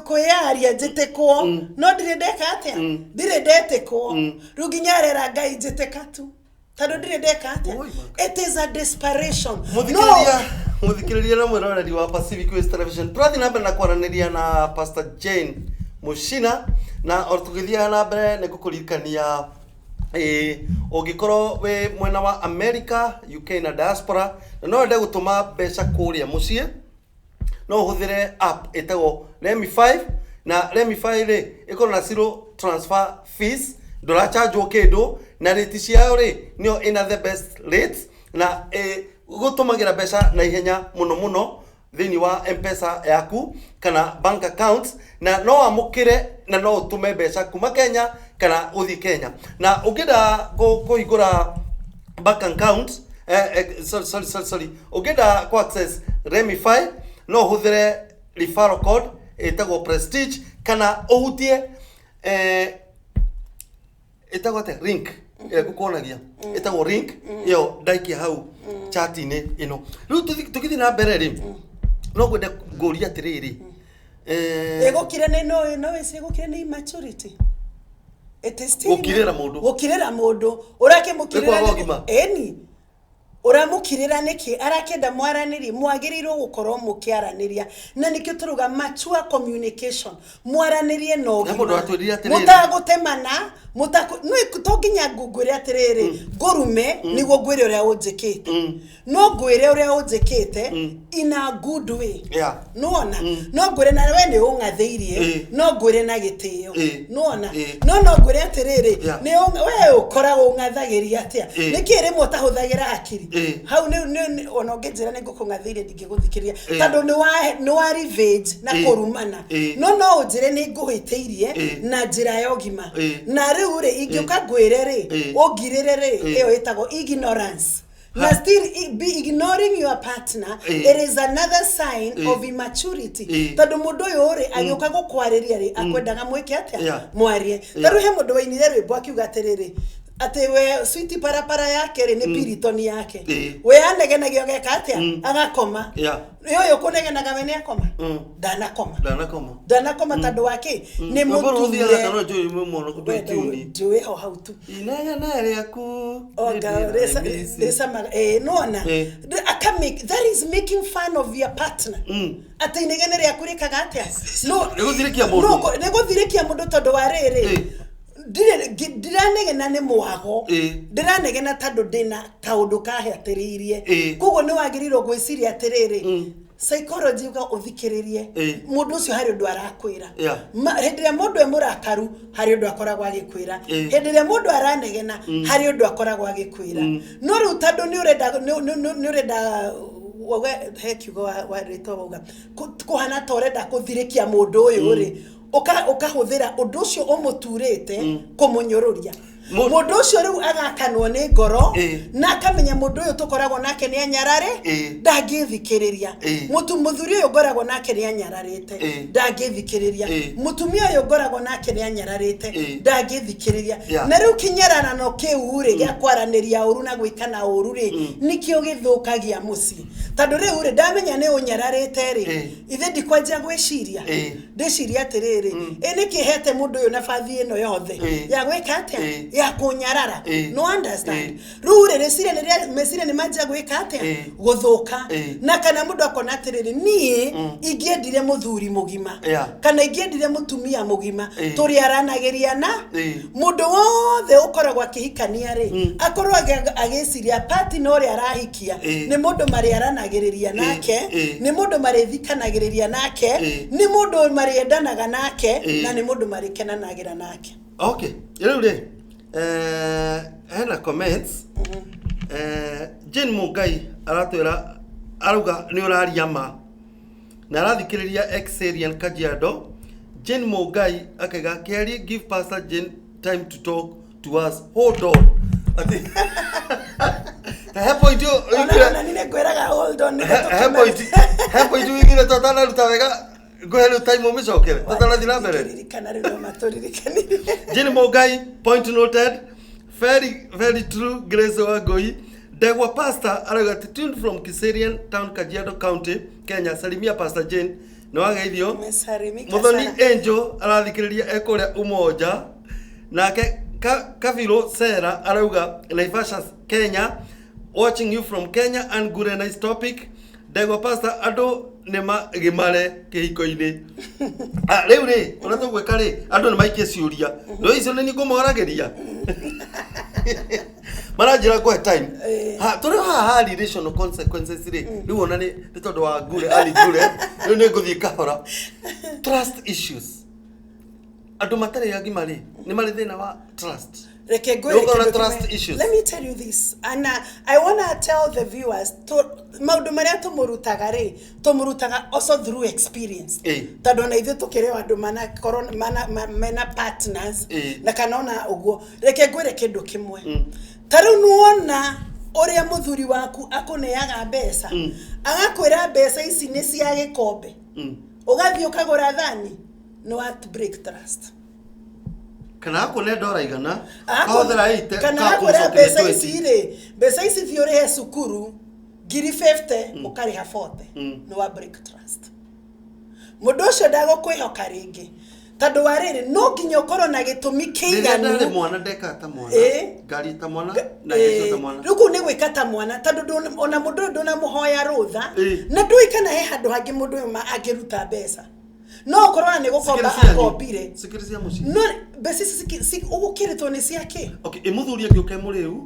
kwĩyaria njĩtĩkwo, no ndirĩ ndeka atĩa? Ndirĩ ndetĩkwo. Rĩu nginya arera Ngai njĩtĩka tu tondũ ndirĩ ndeka atĩa? Oi, maka. It is a desperation. Mũthikĩrĩria na mwĩroreri wa Pacific Ways Television, tũrathiĩ na mbere na kwaranĩria na Pastor Jane Muchina, na o tũgĩthiaga na mbere nĩ ngũkũririkania, ũngĩkorwo wĩ mwena wa America, UK na diaspora na no wende gũtũma mbeca kũrĩa mũciĩ, no ũhũthĩre app ĩtagwo Remify. Na Remify rĩ, ĩkorwo na zero transfer fees, ndũrachanjwo kĩndũ, na rate ciayo rĩ, nĩyo ĩna the best rates, na gũtũmagĩra mbeca na ihenya mũno mũno thĩinĩ wa M-Pesa yaku kana bank account, na no wamũkĩre na no ũtũme mbeca kuma Kenya kana ũthiĩ Kenya. Na ũngĩenda kũhingũra bank account, sorry, sorry, sorry, sorry, ũngĩenda ku access Remify, no ũhũthĩre referral code ĩtagwo Prestige, kana ũhutie ĩtagwo atĩa, link ĩrĩa ngũkuonagia ĩtagwo link ĩyo ndaikia hau chat-inĩ ĩno. Rĩu tũgĩthiĩ na mbere rĩ, no ngwende ngũrie atĩrĩrĩ, Ĩgũkire nĩ no wĩcirie gũkire nĩ immaturity. It is still Gũkirĩra mũndũ. Gũkirĩra mũndũ ũrakĩmũkirĩra. Nĩ kwaga ũgima. Ĩni ũramũkirĩra nĩkĩ? Arakĩenda mwaranĩrie, mwagĩrĩirwo gũkorwo mũkĩaranĩria, na nĩkĩo tũrauga mature communication, mwaranĩrie na He mũndũ watwĩrire atĩrĩrĩ. Mũtagũtemana, mũtakũ no to nginya ngwĩre atĩrĩrĩ, ngũrume nĩguo ngwĩre ũrĩa ũnjĩkĩte. No ngwĩre ũrĩa ũnjĩkĩte in a good way. Nĩwona, no ngwĩre na we nĩ ũng'athĩirie, no ngwĩre na gĩtĩo. Nĩwona, no ngwĩre atĩrĩrĩ, nĩ we ũkoragwo ũng'athagĩria atĩa? Nĩkĩ rĩmwe ũtahũthagĩra hakiri? Hau ona ũngĩnjĩra nĩ ngũkũng'athĩirie, ndingĩgũthikĩrĩria, tondũ nĩ wa revenge na kũrumana. No ũnjĩre nĩ ngũhĩtĩirie na njĩra ya ũgima. Na rĩu rĩ, ingĩũka ngwĩre rĩ, ũngirĩre rĩ, ĩyo ĩtagwo ignorance. Na still be ignoring your partner, it is another sign of immaturity, tondũ mũndũ ũyũ rĩ, agĩũka gũkwarĩria rĩ, akwendaga mwĩke atĩa? Mwarie. Tondũ he mũndũ wainire rwĩmbo akiuga atĩrĩrĩ, atĩ we switi parapara yake rĩ, nĩ piritoni yake. We anegenagia ageka atĩa? Agakoma. Ũyũ kũnegenaga we nĩ akoma? Ndanakoma. Ndanakoma. Ndanakoma tondũ wa kĩ? Nĩ Rwĩmbo rũu rũthiaga mũture. kana njũĩ mũno kũndũ Njũĩ ho hau tu. Inegene rĩaku Oga rĩndĩra rĩcamaga, nĩwona, aka make, that is making fun of your partner, atĩ inegene rĩaku rĩkaga atĩa? Nĩ gũthirĩkia mũndũ. Nĩ gũthirĩkia mũndũ, tondũ wa rĩrĩ, ndiranegena nĩ mwago, ndĩranegena tondũ ndĩna kaũndũ kahatĩrĩirie. Koguo nĩ wagĩrĩirwo gwĩciria atĩrĩrĩ, Psychology uga ũthikĩrĩrie mũndũ ũcio harĩ ũndũ arakwĩra. Hĩndĩ ĩrĩa mũndũ e mũrakaru harĩ ũndũ akoragwo agĩkwĩra. Hĩndĩ ĩrĩa mũndũ aranegena harĩ ũndũ akoragwo agĩkwĩra. No rĩu tondũ nĩ ũrenda nĩ ũrenda he kiugo wa rĩtwa wauga kũhana ta ũrenda kũthirĩkia mũndũ ũyũ rĩ, ũkahũthĩra ũndũ ũcio ũmũturĩte kũmũnyũrũria. Mũndũ ũcio rĩu agakanwo nĩ ngoro na akamenya mũndũ ũyũ tũkoragwo nake nĩ anyarare, ndangĩthikĩrĩria. Mũthuri ũyũ ngoragwo nake nĩ anyararĩte, ndangĩthikĩrĩria. Mũtumia ũyũ ngoragwo nake nĩ anyararĩte, ndangĩthikĩrĩria. Na rĩu kĩnyararano kĩu rĩ, gĩa kwaranĩria ũru na gwĩkana ũru rĩ, nĩkĩo gĩthũkagia mũciĩ. Tondũ rĩu rĩ, ndamenya nĩ ũnyararĩte rĩ, ithe ndikwanjia gwĩciria, ndĩciria atĩrĩrĩ, ĩ nĩkĩ hete mũndũ ũyũ nabathi ĩno yothe ya gwĩka atĩa, ya kũnyarara. No understand? Rĩu rĩ, rĩciria nĩ meciria nĩ manjia gwĩka atĩa, gũthũka. Na kana mũndũ akona atĩrĩrĩ, niĩ ingĩendire mũthuri mũgima kana ingĩendire mũtumia mũgima tũrĩaranagĩria na mũndũ wothe ũkoragwo akĩhikania rĩ, akorwo agĩciria partner ũrĩa arahikia nĩ mũndũ marĩaranagĩrĩria nake, nĩ mũndũ marĩthikanagĩrĩria nake, nĩ mũndũ marĩendanaga nake, na nĩ mũndũ marĩkenanagĩra nake. Okay, rĩu rĩ, hena comments. Jane Mungai aratwĩra, arauga nĩ ũraria ma na arathikĩrĩria Exarian Kajiado. Jane Mungai akaiga, Kerry, give Pastor Jane time to talk to us, hold on. Ati he point yo. Ona nĩ ngwĩraga hold on. He point, he point wigire tũtanaruta wega, ngũhe rĩu time ũmĩcokere tũtanathiĩ na mbere. Ririkana rĩu no matũririkanirie. Jane Mungai, point noted. Very, very true. Grace Wangui. Ndegwa Pastor arauga ati tuned from Kiserian Town, Kajiado County, Kenya. Salimia Pastor Jane. Nĩ wageithio. Umesalimika Muthoni sana. Angel arathikĩrĩria e kũrĩa Umoja. Nake Kaviro Sera arauga Naivasha, Kenya. Watching you from Kenya and good and nice topic. Ndegwa Pastor, andũ nĩ magimare kĩhiko-inĩ. Ah, rĩu rĩ, ũrĩa tũgwĩka rĩ, andũ nĩ maikie ciũria, no icio nĩ niĩ ngũmoragĩria, maranjĩra ngũhe time. Ha tũrĩ haha ha relational consequences rĩ, rĩu ona nĩ tondũ wa ngure ali ngure, rĩu nĩ ngũthiĩ kahora. Trust issues, andũ matarĩ agima rĩ, nĩ marĩ thĩna wa trust. Reke ngwĩre Nĩũkorwo na kĩndũ trust kĩmwe. issues. Let me tell you this, and I wanna tell the viewers maũndũ marĩa tũmũrutaga rĩ, tũmũrutaga also through experience, tondũ ona ithuĩ tũkĩrĩ o andũ manakorwo mena partners na kana ona ũguo. Reke ngwĩre kĩndũ kĩmwe. Ta rĩu nĩwona ũrĩa mũthuri waku akũneaga mbeca, agakwĩra mbeca ici nĩ cia gĩkombe, ũgathiĩ ũkagũra thani, nĩ wa break trust. Kana akũne ndora 100, kahũthĩra 80, kana ũkaga akwĩra kũmũcokeria mbeca 20. Ici rĩ, mbeca ici thiĩ ũrĩhe cukuru ngiri 50, ũkarĩha 40, nĩ wa break trust. Mũndũ ũcio ndagũkwĩhoka rĩngĩ, tondũ wa rĩrĩ, no nginya ũkorwo na gĩtũmi Rĩrĩa kĩiganu. ndarĩ mwana ndekaga ta mwana, ngari ta mwana na icio ta mwana. Rĩu kũu nĩ gwĩka ta mwana, tondũ ona mũndũ ũyũ ndũnamũhoya rũtha, na ndũĩ kana he handũ hangĩ mũndũ ũyũ angĩruta mbeca, no ũkorwo ona nĩ gũkomba Cikĩrĩ cianyu? akombire. Cikĩrĩ cia mũciĩ. No mbeca ici ũgũkĩrĩtwo nĩ ciake. Okay, ĩ mũthuri angĩũka e mũrĩu,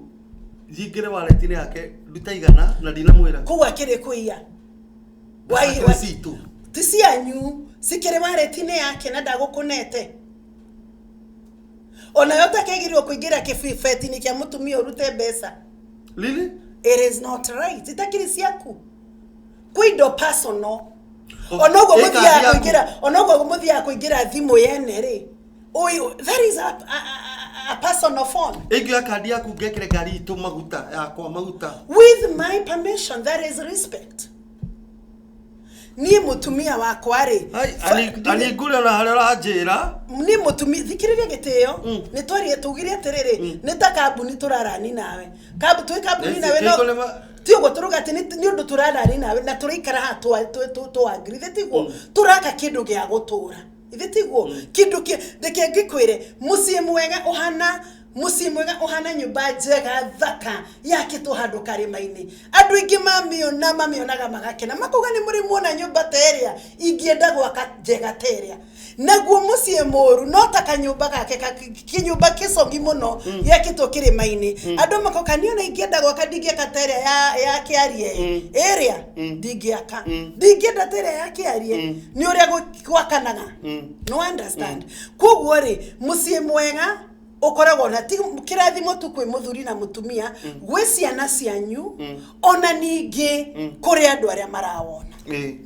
nyingĩre wallet-inĩ yake ndute 100 na ndinamwĩra? Kũu akĩrĩ kũiya. Mbeca akĩrĩ citũ. Ti cianyu, cikĩrĩ wallet-inĩ yake na ndagũkũnete. Onayo ũtakĩagĩrĩirwo kũingĩra kĩbeti-inĩ kĩa mũtumia ũrute mbeca. Really? It is not right. Itakĩrĩ ciaku. Kwĩ indo personal. Onoguo Ĩ mũthiaga kandi yaku? kũingĩra, onoguo mũthiaga kũingĩra thimũ yene rĩ. Ũyũ, that is a personal phone. Ĩngĩoya kandi yaku ngekĩre ngari itũ maguta yakwa maguta. With my permission, that is respect. Niĩ mũtumia wakwa rĩ, Ani ngure ona harĩa ũranjĩra. Niĩ mũtumia, thikĩrĩria gĩtĩo, nĩ twarie tugire atĩrĩrĩ, nĩ ta kambuni tũrarani nawe. Twĩ kambuni Nĩ nawe, no kĩhiko nĩ ti ũguo tũrauga atĩ nĩ ũndũ tũrarani nawe na tũraikara haha tũ agree, ithe tiguo tũraka kĩndũ gĩa gũtũra, ithe tiguo kĩndũ kĩ, reke ngĩkwĩre, mũciĩ mwega ũhana Mũciĩ mwega ũhana nyũmba njega thaka yakĩtwo handũ karĩma-inĩ. Andũ aingĩ mamiona mamĩonaga magakena, makauga nĩ mũrĩ muona nyũmba ta ĩrĩa, ingĩenda gwaka njega ta ĩrĩa. Naguo mũciĩ mũru no ta kanyũmba gake kĩnyũmba kĩcogi mũno gĩakĩtwo kĩrĩma-inĩ. Andũ makoka niĩ ona ingĩenda gwaka ndingĩaka ta ĩrĩa ya Kĩarie ĩrĩa ndingĩaka. Ndingĩenda ta ĩrĩa ya Kĩarie nĩ ũrĩa gwakanaga. No understand. Koguo rĩ, mũciĩ mwega ũkoragwo na ti kĩrathimo tu kwĩ mũthuri na mũtumia, gwĩ ciana cianyu, ona ningĩ kũrĩ andũ arĩa marawona.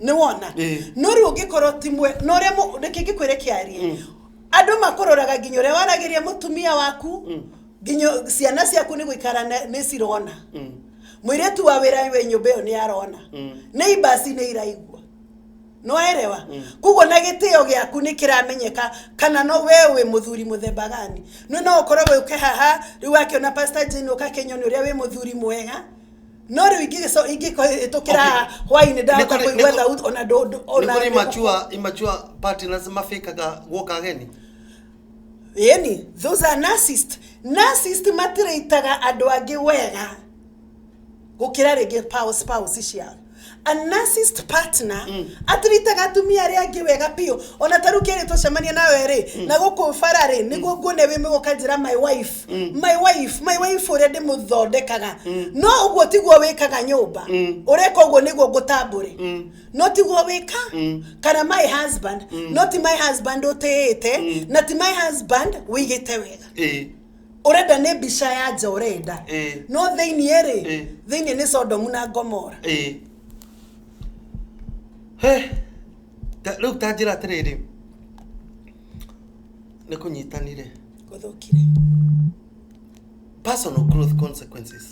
Nĩ wona? No rĩu ũngĩkorwo ti mwe na ũrĩa reke ngĩkwĩre Kĩarie, andũ makũroraga nginya ũrĩa waragĩria mũtumia waku, nginya ciana ciaku nĩ gũikara nĩ cirona. Mũirĩtu wa wĩra wĩ nyũmba ĩyo nĩ arona. Neighbors nĩ iraigua. Nĩwaerewa? Koguo na gĩtĩo gĩaku nĩ kĩramenyeka kana no we wĩ mũthuri mũthemba gani. No no ũkorwo wĩ haha rĩu wakĩona Pastor Jane ũgakĩnyona ũrĩa wĩ mũthuri mwega. No rĩu ingĩkĩhĩtũkĩra haha hwainĩ ndahota kũigua thauti ona ona nĩ kũrĩ immature partners mabĩkaga guoka ageni. Ĩni, those are narcissist. Narcissist matirĩitaga andũ angĩ wega gũkĩra rĩngĩ spouse ciao. A narcissist partner atiritaga atumia arĩa angĩ wega biũ. Ona ta rĩu kĩrĩ tũcemania nawe rĩ, na gũkũ bara rĩ, nĩguo nguone wĩ mũgũka njĩra my wife, my wife, my wife ũrĩa ndĩmũthondekaga. No ũguo tiguo wĩkaga nyũmba. Ũreka ũguo nĩguo ngũtambũre. No tiguo wĩka. Kana my husband, no ti my husband ũtĩĩte, na ti my husband wĩigĩte wega. Ũrenda nĩ mbica ya nja ũrenda. No thĩiniĩ rĩ, thĩiniĩ nĩ Sodomu na Gomora. He, rĩu ta njĩra atĩrĩrĩ, nĩ kũnyitanire. Gũthũkire. Personal growth consequences.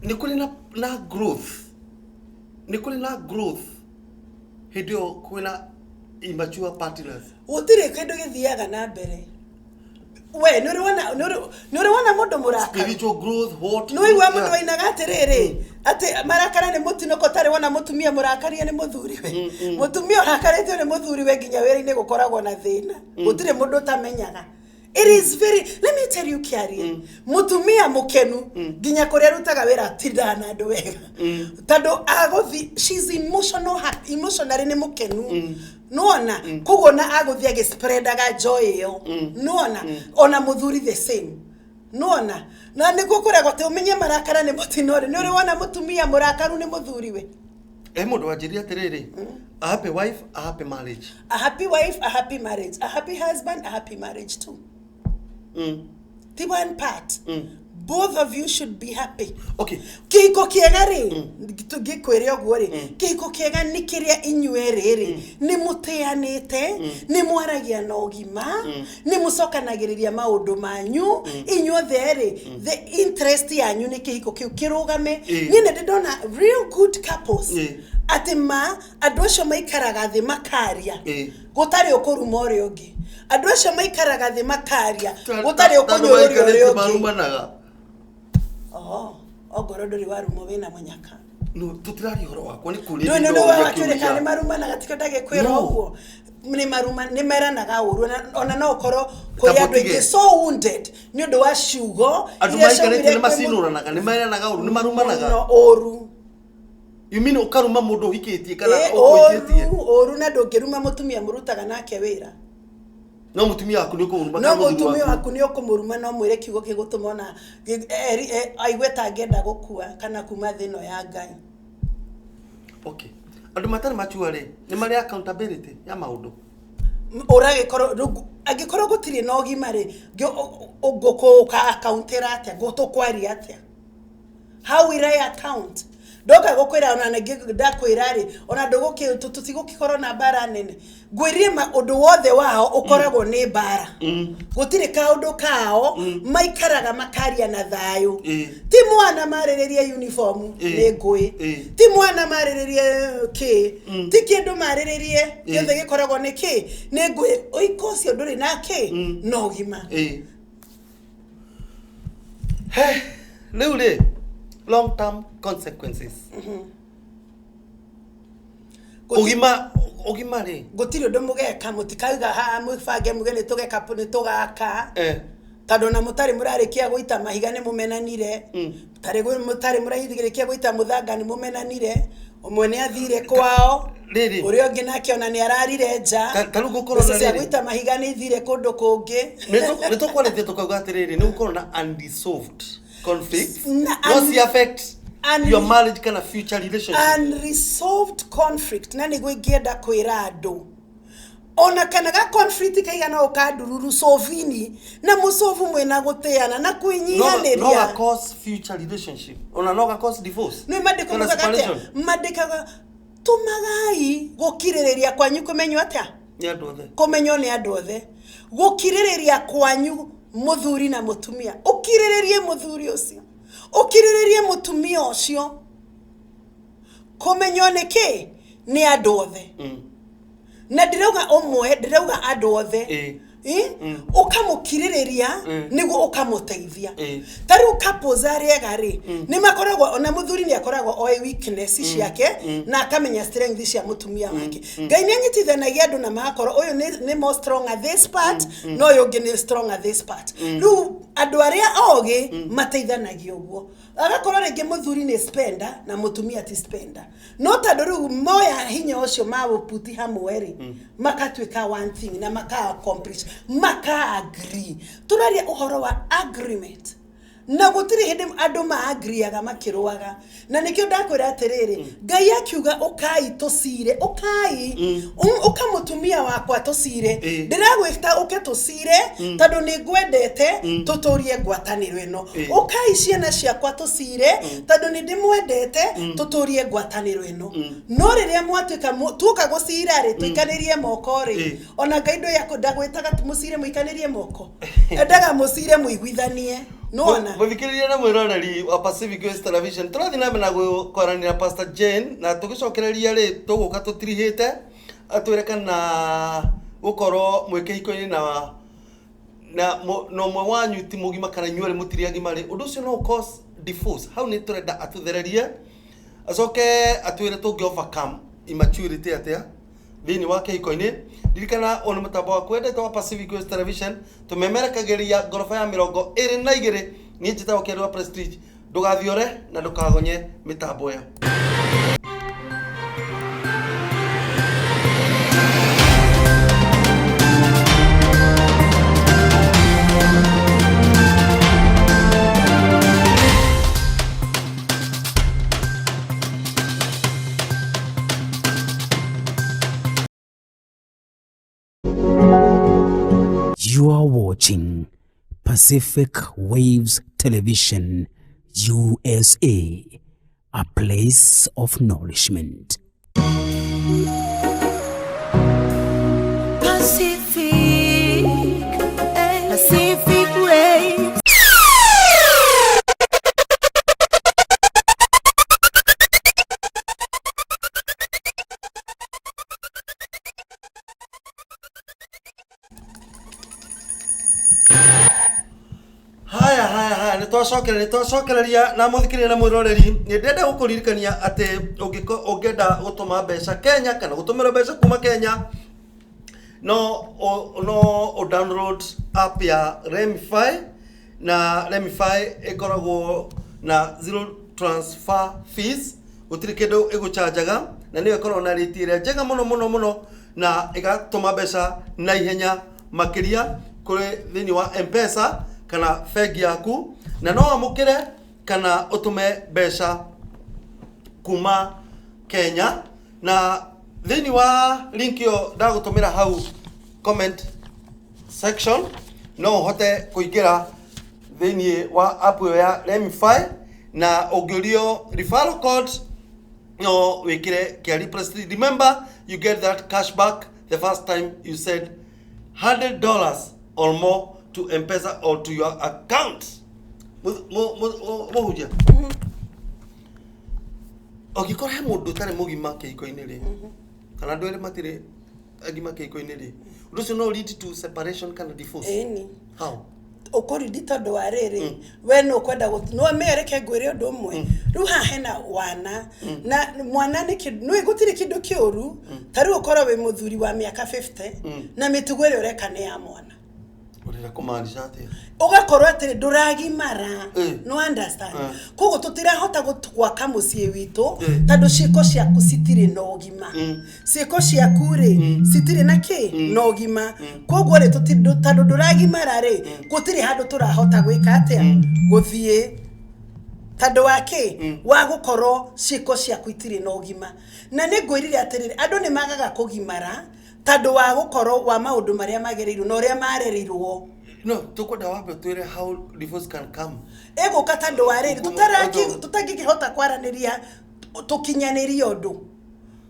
Nĩ kũrĩ na growth. Nĩ kũrĩ na growth hĩndĩ ĩyo kwĩna immature partners. Gũtirĩ kĩndũ gĩthiaga na mbere. We nĩ ũrĩ wona mũndũ mũrakaru? Spiritual growth, what? Nĩ waigua mũndũ wainaga atĩrĩrĩ, atĩ marakara nĩ mũtino ko tarĩ wona mũtumia mũrakarie nĩ mũthuriwe. Mũtumia ũrakarĩtio nĩ mũthuriwe nginya wĩra-inĩ gũkoragwo na thĩna. Gũtirĩ mũndũ ũtamenyaga. It is very, let me tell you Kiarie, mũtumia mũkenu nginya kũrĩa arutaga wĩra atindaga na andũ wega. Tondũ agũthi, she's emotional, emotionally nĩ mũkenu. Nĩwona? Koguo na agũthiĩ agĩspreadaga joy ĩyo. Nĩwona? Ona mũthuri the same. Nĩwona? Na nĩguo kũragwo atĩ ũmenye marakara nĩ mũtino rĩ, nĩ ũrĩ wona mũtumia mũrakaru nĩ mũthuriwe? Mũndũ wanjĩrire atĩrĩrĩ, a happy wife, a happy marriage. A happy wife, a happy marriage. A happy husband, a happy marriage too. Ti one part. Both of you should be happy. Okay. Kĩhiko kĩega rĩ, tũngĩkwĩre ũguo rĩ, kĩhiko kĩega nĩ kĩrĩa inyuĩ rĩ, nĩ mũtĩanĩte, nĩ mwaragia na ũgima, nĩ mũcokanagĩrĩria maũndũ manyu, inyuothe rĩ, the interest yanyu nĩ kĩhiko kĩu kĩrũgame. Niĩ nĩ ndĩ ndona real good couples, atĩ ma andũ acio maikaraga thĩ makaria, gũtarĩ ũkũruma ũrĩa ũngĩ. Andũ acio maikaraga thĩ makaria, gũtarĩ ũkũnyũrũria ũrĩa ũngĩ. Marumanaga. Oh, ongorwo ndũrĩ warumwo wĩna mũnyaka. No, tũtiraria ũhoro wakwa nĩ kũrĩa. Ndũĩ nĩ wakĩũria kana nĩ marumanaga, tikĩo ndagĩkwĩra ũguo. Nĩ maruma, nĩ meranaga ũru, ona no ũkorwo kũrĩ andũ aingĩ so wounded nĩ ũndũ wa ciugo Andũ maikarĩte nĩ macinũranaga, nĩ meranaga ũru, nĩ marumanaga. Mũno ũru. You mean ũkaruma mũndũ ũhikĩtie kana ũkũhikĩtie? Ũru, na ndũngĩruma mũtumia mũrutaga nake wĩra. No mũtumia waku nĩ ũkũmũruma No kana mũthuri mũtumia waku? waku nĩ ũkũmũruma, no mwĩre kiugo gĩgũtũma ona aigue ta angĩenda gũkua kana kuma thĩ ĩno ya Ngai. Okay. Andũ matarĩ mature rĩ, nĩ marĩ accountability ya maũndũ? Ũragĩkorwo rĩu angĩkorwo gũtirĩ na ũgima rĩ, ngũkũka accountĩra atĩa? Tũkwaria atĩa? How will I account? Ndoka gũkwĩra ona ningĩ ndakwĩra rĩ, ona tũtigũkĩkorwo na mbara nene. Ngwĩrire ũndũ wothe wao ũkoragwo nĩ mbara. Gũtirĩ kaũndũ kao, maikaraga makaria na thayũ. Ti mwana marĩrĩrie uniform, nĩ ngũĩ. Ti mwana marĩrĩrie kĩ, ti kĩndũ marĩrĩrie, gĩothe gĩkoragwo nĩ kĩ, nĩ ngũĩ. Ũiko ũcio ndũrĩ na kĩ, na ũgima. He, rĩu rĩ, long term consequences. Ũgima, Ũgima rĩ. Gũtirĩ ũndũ mũgeka, mũtikauga haha mũbange muge nĩ tũgeka, nĩ tũgaka, tondũ ona mũtarĩ mũrarĩkia gũita mahiga nĩ mũmenanire, mũtarĩ mũrarĩkia gũita mũthanga nĩ mũmenanire, ũmwe nĩ athire kwao, Rĩrĩ. ũrĩa ũngĩ nake ona nĩ ararire nja. Ta rĩu gũkorwo Mbeca na cia rĩrĩ. gũita mahiga nĩ ithire kũndũ kũngĩ. Nĩ tũkwarĩtie tũkauga atĩrĩrĩ, nĩ gũkorwo na unresolved conflicts Na no ci affect your marriage kana future relationship. Unresolved conflict, na nĩguo ingĩenda kwĩra andũ, ona kana ga conflict kaigana å kandururu covini na mũcobu mwĩna gũtĩana na No kwĩnyihanĩria. ga cause future relationship, ona no ga cause divorce Nĩ mandĩko kana mugaga atĩa? separation. Mandĩkaga tũmagai gũkirĩrĩria kwanyu kũmenywo atĩa? Nĩ andũ othe. Kũmenywo nĩ andũ othe. Gũkirĩrĩria kwanyu mũthuri na mũtumia, ũkirĩrĩrie mũthuri ũcio, ũkirĩrĩrie mũtumia ũcio, kũmenywo nĩ kĩ? Nĩ andũ othe. Na ndirauga ũmwe, ndirauga andũ othe. Ũkamũkirĩrĩria nĩguo ũkamũteithia. Ta rĩu couples arĩa ega rĩ, nĩ makoragwo ona mũthuri nĩ akoragwo oĩ weakness ciake na akamenya strength cia mũtumia wake. Ngai nĩ anyitithanagia andũ na magakorwo ũyũ nĩ more strong at this part, na ũyũ ũngĩ nĩ strong at this part. Rĩu andũ arĩa ogĩ mateithanagia ũguo. Agakorwo rĩngĩ mũthuri nĩ spender na mũtumia ti spender, no tondũ rĩu moya hinya ũcio maũputi hamwe rĩ, makatuĩka one thing na maka accomplish, maka agree. Tũraria ũhoro wa agreement, na gũtirĩ hĩndĩ andũ maagriaga makĩrũaga, na nĩkĩo ndakwĩra atĩrĩrĩ, Ngai akiuga ũkai tũcire, ũkai ũka mũtumia wakwa tũcire, ndĩragwĩta ũke tũcire tondũ nĩ ngwendete, tũtũrie ngwatanĩro ĩno. Ũkai ciana ciakwa tũcire tondũ nĩ ndĩmwendete, tũtũrie ngwatanĩro ĩno. No rĩrĩa mwatuĩka tuoka gũcira rĩ, tũikanĩrie moko rĩ, ona Ngai ndagwĩtaga mũcire mũikanĩrie moko, endaga mũcire mũiguithanie. Nona. Mũthikĩrĩria na mwĩroreri wa Pacific West Television, tũrathiĩ na mbere na kwaranĩria Pastor Jane, na tũgĩcokereria rĩ, tũgũka tũtirihĩte atwĩre kana gũkorwo mwĩ kĩhiko-inĩ na na ũmwe wanyu ti mũgima kana inyuĩ erĩ mũtirĩ agima rĩ, ũndũ ũcio no cause divorce. Hau nĩ tũrenda atũthererie, acoke atwĩre tũngĩ overcome immaturity atĩa thĩinĩ wa kĩhiko-inĩ. Ririkana ũyũ nĩ mũtambo waku wendete wa Pacific West Television, tũmemerekagĩria ngoroba ya 22. Niĩ njĩtagwo Kĩarĩ wa Prestige. Ndũgathiore na ndũkagonye mĩtambo ĩyo. You are watching Pacific Waves Television, USA, a place of nourishment. Pacific, Pacific Waves. Haya, haya, haya, nĩ twacokereria na mũthikĩrĩria na mwĩroreri. Nĩ ndĩrenda gũkũririkania atĩ ũngĩenda gũtũma mbeca Kenya kana gũtũmĩrwo mbeca kuma Kenya, no ũ download app ya Remify, na Remify ĩkoragwo na zero transfer fees, gũtirĩ kĩndũ ĩgũchanjaga, na nĩyo ĩkoragwo na rate ĩrĩa njega mũno mũno mũno, na ĩgatũma mbeca na ihenya makĩria kũrĩ thĩinĩ wa M-Pesa kana bengi yaku, na no wamũkĩre kana ũtũme mbeca kuma Kenya. Na thĩinĩ wa link ĩyo ndagũtũmĩra hau comment section, no ũhote kũingĩra thĩinĩ wa app ĩyo ya Remify, na ũngĩũrio referral code no wĩkĩre Kĩari Prestige. Remember, you get that cash back the first time you send $100 or more to M-Pesa or to your account. Mũhunjia, ũngĩkorwo he mũndũ ũtarĩ mũgima kĩhiko-inĩ rĩ, kana andũ erĩ matirĩ agima kĩhiko-inĩ rĩ, ũndũ ũcio no lead to separation kana divorce? Ĩni. How? Ũkũrindi tondũ wa rĩrĩ, we nĩ ũkwenda no mĩereke. Ngwĩre ũndũ ũmwe rĩu, haha hena wana na mwana nĩ kĩndũ nĩ gũtirĩ kĩndũ kĩũru. Ta rĩu ũkorwo wĩ mũthuri wa mĩaka 50 na mĩtugo ĩrĩa ũreka nĩ ya mwana. Ũrenda kũmaanisha atĩa? Ũgakorwo atĩrĩ, ndũragimara. No understand? Koguo tũtirahota gwaka mũciĩ witũ tondũ ciĩko ciaku citirĩ na ũgima. Ciĩko ciaku rĩ, citirĩ na kĩ na ũgima. Koguo rĩ, tondũ ndũragimara rĩ, gũtirĩ handũ tũrahota gwĩka atĩa, gũthiĩ, tondũ wa kĩ? Wa gũkorwo ciĩko ciaku itirĩ na ũgima. Na nĩ ngwĩrire atĩrĩrĩ, andũ nĩ magaga kũgimara tondũ wa gũkorwo wa maũndũ marĩa magereirwo na ũrĩa marereirwo. No tũkwenda wambe twĩre how divorce can come. Ĩgũka tondũ wa rĩrĩ, tũtangĩkĩhota kwaranĩria, tũkinyanĩrie ũndũ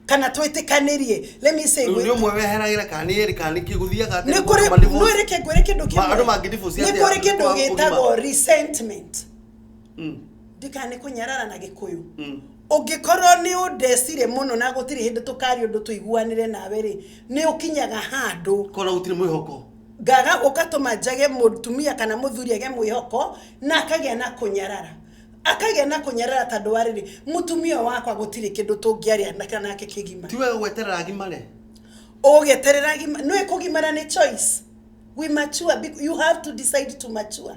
kana twĩtĩkanĩrie, let me say. Rĩu nĩ ũmwe weheragĩra kana nĩ erĩ kana nĩ kĩ gũthiaga atĩa Nĩ nĩguo kũrĩ andũ ma-divorce? No reke ngwĩre kĩndũ kĩmwe. Andũ mangĩ-divorce Nĩ atĩa kũrĩ kĩndũ kwa gĩtagwo ũgima? resentment. Ndikana nĩ kũnyarara na Gĩkũyũ. Ũngĩkorwo nĩ ũndecire mũno na gũtirĩ hĩndĩ tũkaria ũndũ tũiguanĩre nawe rĩ, nĩ ũkinyaga handũ Kona gũtirĩ mwĩhoko. Ngaga ũgatũma njage mũtumia kana mũthuri age mwĩhoko na akagĩa na kũnyarara, akagĩa na kũnyarara tondũ wa rĩrĩ, mũtumia wakwa gũtirĩ kĩndũ tũngĩaria nake kĩgima. Ti wega gweterera agimare? Ũgĩeterera gima nĩ kũgimara nĩ choice. We mature, you have to decide to mature.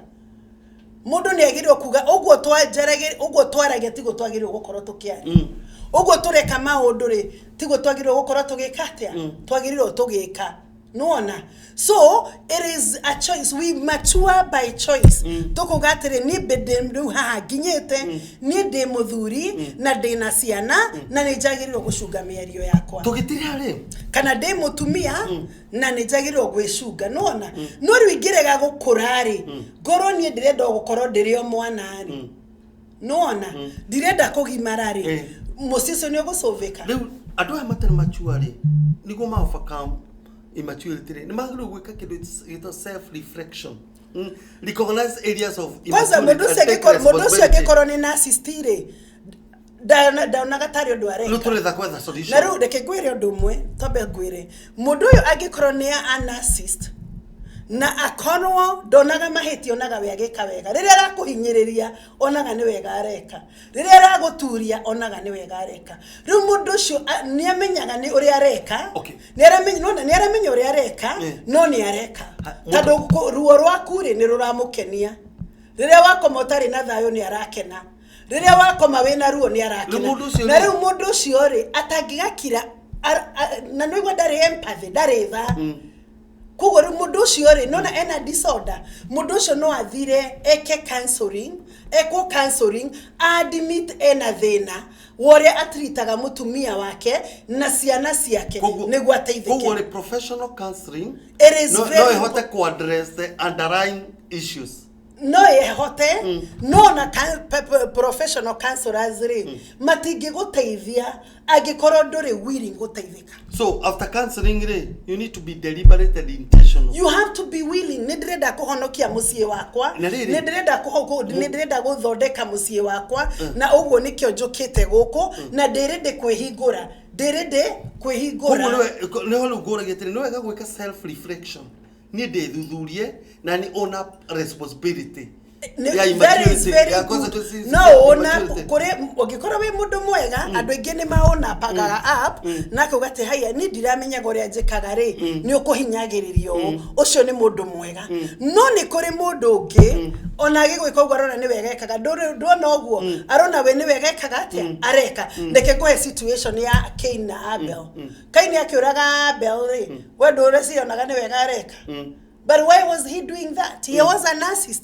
Mũndũ nĩ agĩrĩirwo kuga ũguo twanjaragĩria, ũguo twaragia tiguo twagĩrĩirwo gũkorwo tũkĩaria, ũguo tũreka maũndũ rĩ, tiguo twagĩrĩirwo gũkorwo tũgĩka atĩa, twagĩrĩirwo tũgĩka nĩwona. So it is a choice. We mature by choice. Tũkuga atĩrĩ, niĩ ndĩ rĩu haha nginyĩte, niĩ ndĩ mũthuri na ndĩ na ciana na nĩ njagĩrĩirwo gũcunga mĩario yakwa. Tũgĩtĩra rĩ, Kana ndĩ mũtumia na nĩ njagĩrĩirwo gwĩcunga, nĩwona. No rĩu ingĩrega gũkũra rĩ, ngorwo niĩ ndĩrenda o gũkorwo ndĩrĩ o mwana rĩ, nĩwona, ndirenda kũgimara rĩ, mũciĩ ũcio nĩ ũgũcũvĩka. Rĩu andũ aya matarĩ mature rĩ, nĩguo ma overcome immaturity rĩ, nĩ magĩrĩirwo gwĩka kĩndũ gĩtagwo self reflection, recognize areas of Kwanza immaturity mũndũ and ũcio take mũndũ ũcio responsibility. angĩkorwo nĩ narcissist rĩ, ndonaga tarĩ ũndũ Rĩu areka. tũretha gwetha solution. Na rĩu reke ngwĩre ũndũ ũmwe, twambe ngwĩre, mũndũ ũyũ angĩkorwo nĩ a narcissist na akorwo ndonaga mahĩtia, onaga we agĩka wega, rĩrĩa arakũhinyĩrĩria onaga nĩ wega areka, rĩrĩa aragũturia onaga nĩ wega areka. Rĩu mũndũ ũcio nĩ amenyaga nĩ ũrĩa areka. Nĩ aramenya, nona nĩ aramenya ũrĩa areka. No nĩ areka tondũ ruo rwaku rĩ, nĩ rũramũkenia. Rĩrĩa wakoma ũtarĩ na thayũ nĩ arakena, rĩrĩa wakoma wĩna ruo nĩ arakena. Rĩu mũndũ ũcio Na rĩ- rĩu mũndũ ũcio rĩ, atangĩgakira na nĩguo ndarĩ empathy, ndarĩ tha. Koguo rĩu mũndũ ũcio rĩ, nona ena disorder, mũndũ ũcio no athire eke counseling, ekwo counseling, admit ena thĩna wa ũrĩa atritaga mũtumia wake na ciana ciake nĩguo Koguo ateithĩke. rĩ, professional counseling It is no very no ĩhote ku address the underlying issues. No ĩhote, no na professional counselors rĩ, matingĩgũteithia angĩkorwo ndũrĩ willing gũteithĩka. So after counseling rĩ, you need to be deliberate and intentional. You have to be willing. Nĩ ndĩrenda kũhonokia mũciĩ wakwa. Na rĩrĩ- Nĩ ndĩrenda nĩ ndĩrenda gũthondeka mũciĩ wakwa, na ũguo nĩkĩo njũkĩte gũkũ na ndĩrĩndĩ kwĩhingũra, ndĩrĩndĩ Koguo kwĩhingũra. Nĩho rĩu ngũragia atĩrĩ, nĩ wega gwĩka self reflection, niĩ ndĩthuthurie na nĩ own up responsibility ya That is immaturity, very ya good. consequences No ya ona immaturity. kũrĩ ũngĩkorwo wĩ mũndũ mwega, andũ aingĩ nĩ maũnapagaga up na akauga atĩ haya, niĩ ndiramenyaga ũrĩa njĩkaga rĩ, nĩ ũkũhinyagĩrĩrio ũũ. Ũcio nĩ mũndũ mwega. No nĩ kũrĩ mũndũ ũngĩ ona agĩgwĩka ũguo arona nĩ wega ekaga. Ndona ũguo arona we nĩ wega ekaga atĩa areka. Reke ngũhe situation ya Cain na Abel. Cain akĩũraga Abel rĩ, we ndũreciria onaga nĩ wega areka? But why was he doing that? He was a narcissist.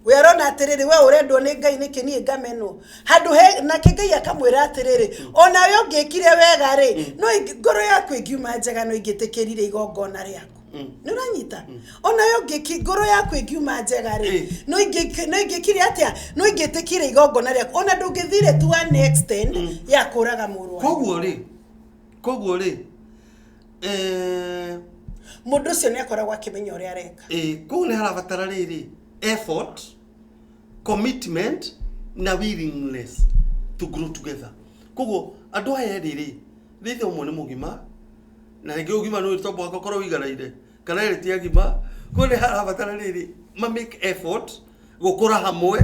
We arona atĩrĩrĩ, we ũrendwo nĩ Ngai nĩkĩ niĩ ngamenwo handũ he nake? Ngai akamwĩra atĩrĩrĩ, onawe ũngĩkire wega rĩ, no ngoro yaku ĩngiuma njega, no ingĩtĩkĩrire igongona rĩaku. Nĩ ũranyita? Onawe ũngĩki ngoro yaku ĩngiuma njega rĩ, no ingĩkire atĩa, no ingĩtĩkire igongona rĩaku, ona ndũngĩthire to an extent ya kũraga mũrũ waku. Koguo rĩ, Mũndũ ũcio nĩ akoragwo akĩmenya ũrĩa areka. Koguo nĩ harabatara rĩrĩ, effort, commitment na willingness to grow together. Koguo andũ aya erĩ rĩ, rĩthĩ ũmwe nĩ mũgima na rĩngĩ ũgima nĩ to mũhaka ũkorwo ũiganaine, kana erĩ ti agima. Koguo nĩ harabatara rĩrĩ ma make effort gũkũra hamwe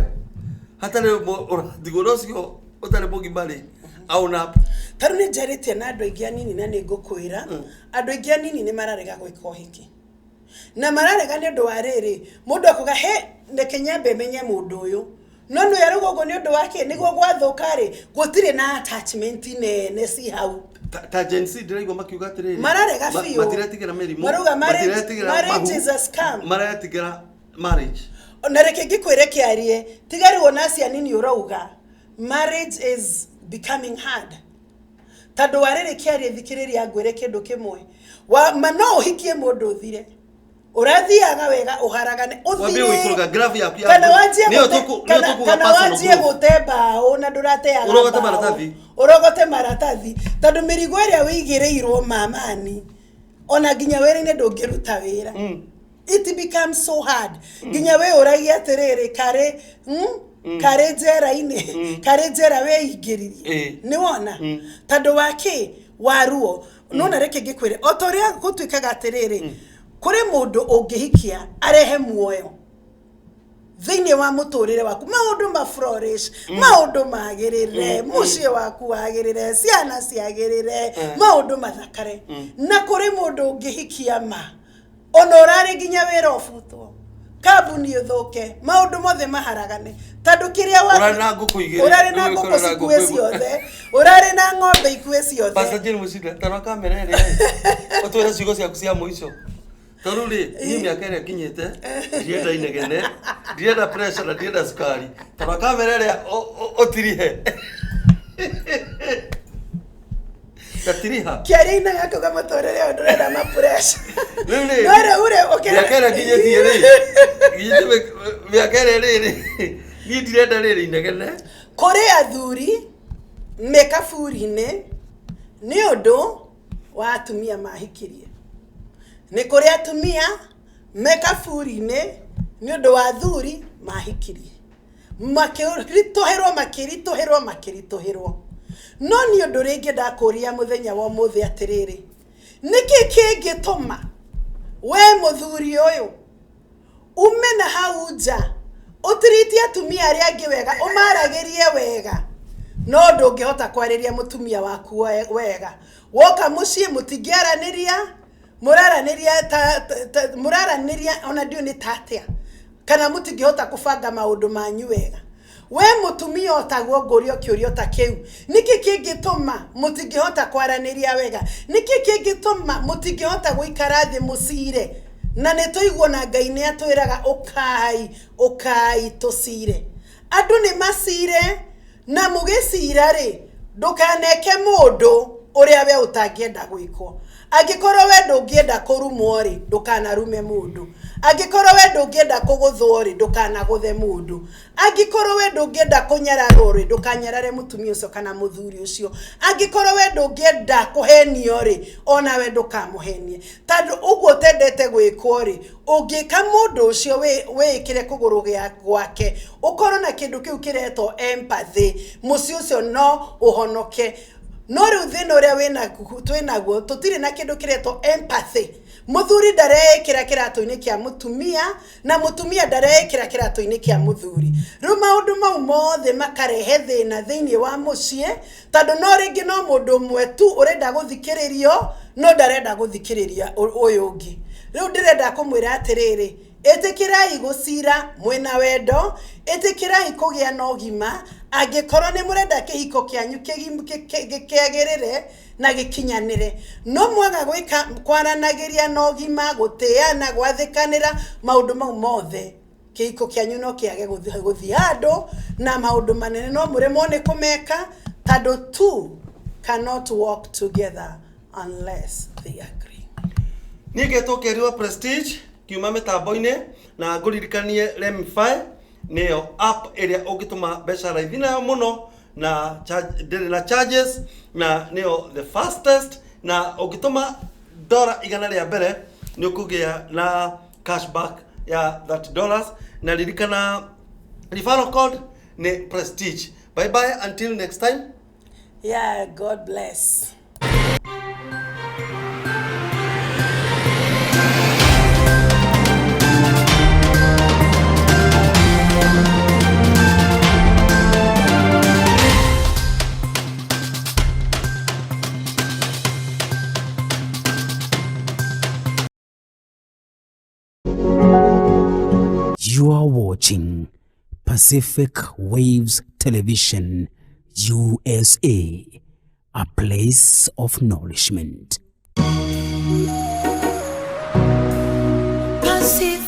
hatarĩ ũmwe ũratigwo na ũcio ũtarĩ mũgima rĩ auna. Ta rĩu nĩ njarĩtie na andũ aingĩ anini na nĩ ngũkwĩra andũ aingĩ anini nĩ mararega gwĩka ũhiki na mararega nĩ ũndũ wa rĩrĩ mũndũ akuga he reke nyambe menye mũndũ ũyũ no nĩ arauga ũguo nĩ ũndũ wa kĩ nĩguo gwathũka rĩ gũtirĩ na attachment nene ci hau. Ta Gen Z ndĩraigua makiuga atĩrĩrĩ Mararega biũ. Matiretigĩra mĩrimũ. Marauga Matiretigĩra marriage mahu, is a scam. Maretigĩra marriage. Na reke ngĩkwĩre kĩarie tiga rĩu ona acio anini ũrauga marriage is becoming hard tondũ wa rĩrĩ kĩarie thikĩrĩria ngwĩre kĩndũ kĩmwe wa ma no ũhikie mũndũ ũthire ũrathiaga wega ũharagane Wambie gũikũrũka graph yaku ya kana wanjie nĩyo gũte nĩyo kana, tũkuga kana personal wanjie growth. gũte mbaũ na ndũrateaga Ũrogote mbaũ. maratathi. Ũrogote maratathi tondũ mĩrigo ĩrĩa wĩigĩrĩirwo mamani ona nginya wĩra-inĩ ndũngĩruta wĩra. It becomes so hard nginya we ũragia atĩrĩrĩ karĩ karĩ njera-inĩ karĩ njera wĩingĩririe. Nĩ wona tondũ wa kĩ wa ruo nona reke ngĩkwĩre o ta ũrĩa gũtuĩkaga atĩrĩrĩ kũrĩ mũndũ ũngĩhikia arehe muoyo thĩinĩ wa mũtũrĩre waku maũndũ ma flourish maũndũ magĩrĩre mũciĩ waku wagĩrĩre ciana ciagĩrĩre maũndũ mathakare na kũrĩ mũndũ ũngĩhikia ma ona ũrarĩ nginya wĩra ũbutwo kambuni ũthũke maũndũ mothe maharagane tondũ kĩrĩa Ũrarĩ na ngũkũ igĩrĩ, ũrarĩ na rĩu ngũkũ ũkorwo na cikue ngũkũ ĩmwe. Ciothe ũrarĩ na ng'ombe ikue ciothe. Pastor Jane Mucinda tarora kamera ĩrĩa ĩ ũtwĩre ciugo ciaku cia mũico tondũ rĩ niĩ mĩaka ĩrĩa nginyĩte ndirenda inegene ndirenda pressure na ndirenda cukari tarora kamera ĩrĩa ũtirihe gatiriha. Kĩaria-inĩ gakauga mũtũrĩre ũyũ ndũrenda ma pressure. Rĩu rĩ no rĩu rĩ mĩaka ĩrĩa nginyĩtie rĩ nginyĩtie mĩaka ĩrĩa rĩrĩ niĩ ndirenda rĩrĩ inegene. Kũrĩ athuri me kaburi-inĩ nĩ ũndũ wa atumia mahikirie nĩ kũrĩ atumia me kaburi-inĩ nĩ ũndũ wa athuri mahikirie makĩritũhĩrwo makĩritũhĩrwo makĩritũhĩrwo no nĩ ũndũ rĩngĩ ndakũria mũthenya wa ũmũthĩ atĩrĩrĩ nĩkĩ kĩngĩtũma we mũthuri ũyũ ume na hau nja ũtiritie atumia arĩa angĩ wega ũmaragĩrie wega no ndũngĩhota kwarĩria mũtumia waku wega woka mũciĩ mũtingĩaranĩria mũraranĩria ta, ta, ta, mũraranĩria ona ndiũ nĩ ta atĩa kana mũtingĩhota kũbanga maũndũ manyu wega we mũtumia ũtaguo ngũrio kĩũrio ta kĩu nĩkĩ kĩngĩtũma mũtingĩhota kwaranĩria wega nĩkĩ kĩngĩtũma mũtingĩhota gũikara thĩ mũcire na nĩ tũiguo na Ngai nĩ atwĩraga ũkai ũkai tũcire andũ nĩ macire na mũgĩcira rĩ ndũkaneke mũndũ ũrĩa we ũtangĩenda gwĩkwo angĩkorwo we ndũngĩenda kũrumwo rĩ ndũkanarume mũndũ angĩkorwo we ndũngĩenda kũgũthwo rĩ ndũkanagũthe mũndũ angĩkorwo we ndũngĩenda kũnyararwo rĩ ndũkanyarare mũtumia ũcio kana mũthuri ũcio angĩkorwo we ndũngĩenda kũhenio rĩ onawe ndũkamũhenie tondũ ũguo ũtendete gwĩkwo rĩ ũngĩka mũndũ ũcio wĩĩkĩre kũgũrũ gwake ũkorwo na kĩndũ kĩu kĩretwo empathy mũciĩ ũcio no ũhonoke no rĩu thĩna ũrĩa twĩnaguo tũtirĩ na kĩndũ kĩretwo empathy mũthuri ndareĩkĩra kĩratũ-inĩ kĩa mũtumia na mũtumia ndareĩkĩra kĩratũ-inĩ kĩa mũthuri rĩu maũndũ mau mothe makarehe thĩna thĩinĩ wa mũciĩ tondũ no rĩngĩ no mũndũ ũmwe tu ũrenda gũthikĩrĩrio no ndarenda gũthikĩrĩria ũyũ ũngĩ rĩu ndĩrenda kũmwĩra atĩrĩrĩ ĩtĩkĩrai gũcira mwĩna wendo ĩtĩkĩrai kũgĩa na ũgima angĩkorwo nĩ mũrenda kĩhiko kĩanyu kĩagĩrĩre na gĩkinyanĩre no mwaga gwĩka kwaranagĩria na ũgima gũtĩana gwathĩkanĩra maũndũ mau mothe kĩhiko kĩanyu no kĩage gũthiĩ handũ na maũndũ manene no mũremwo nĩ kũmeka tondũ two cannot work together unless they agree. Niĩ ngetwo Kerĩ wa Prestige kiuma mĩtambo-inĩ na ngũririkanie Remify nĩyo app ĩrĩa ũngĩtũma mbeca raithi nayo mũno na charge, ndĩrĩ na charges na nĩyo the fastest na ũngĩtũma dora igana rĩa mbere nĩ ũkũgĩa na cashback ya $30 na ririkana referral code nĩ Prestige. Bye bye until next time. Yeah, God bless. You are watching Pacific Waves Television, USA, a place of nourishment. Pacific.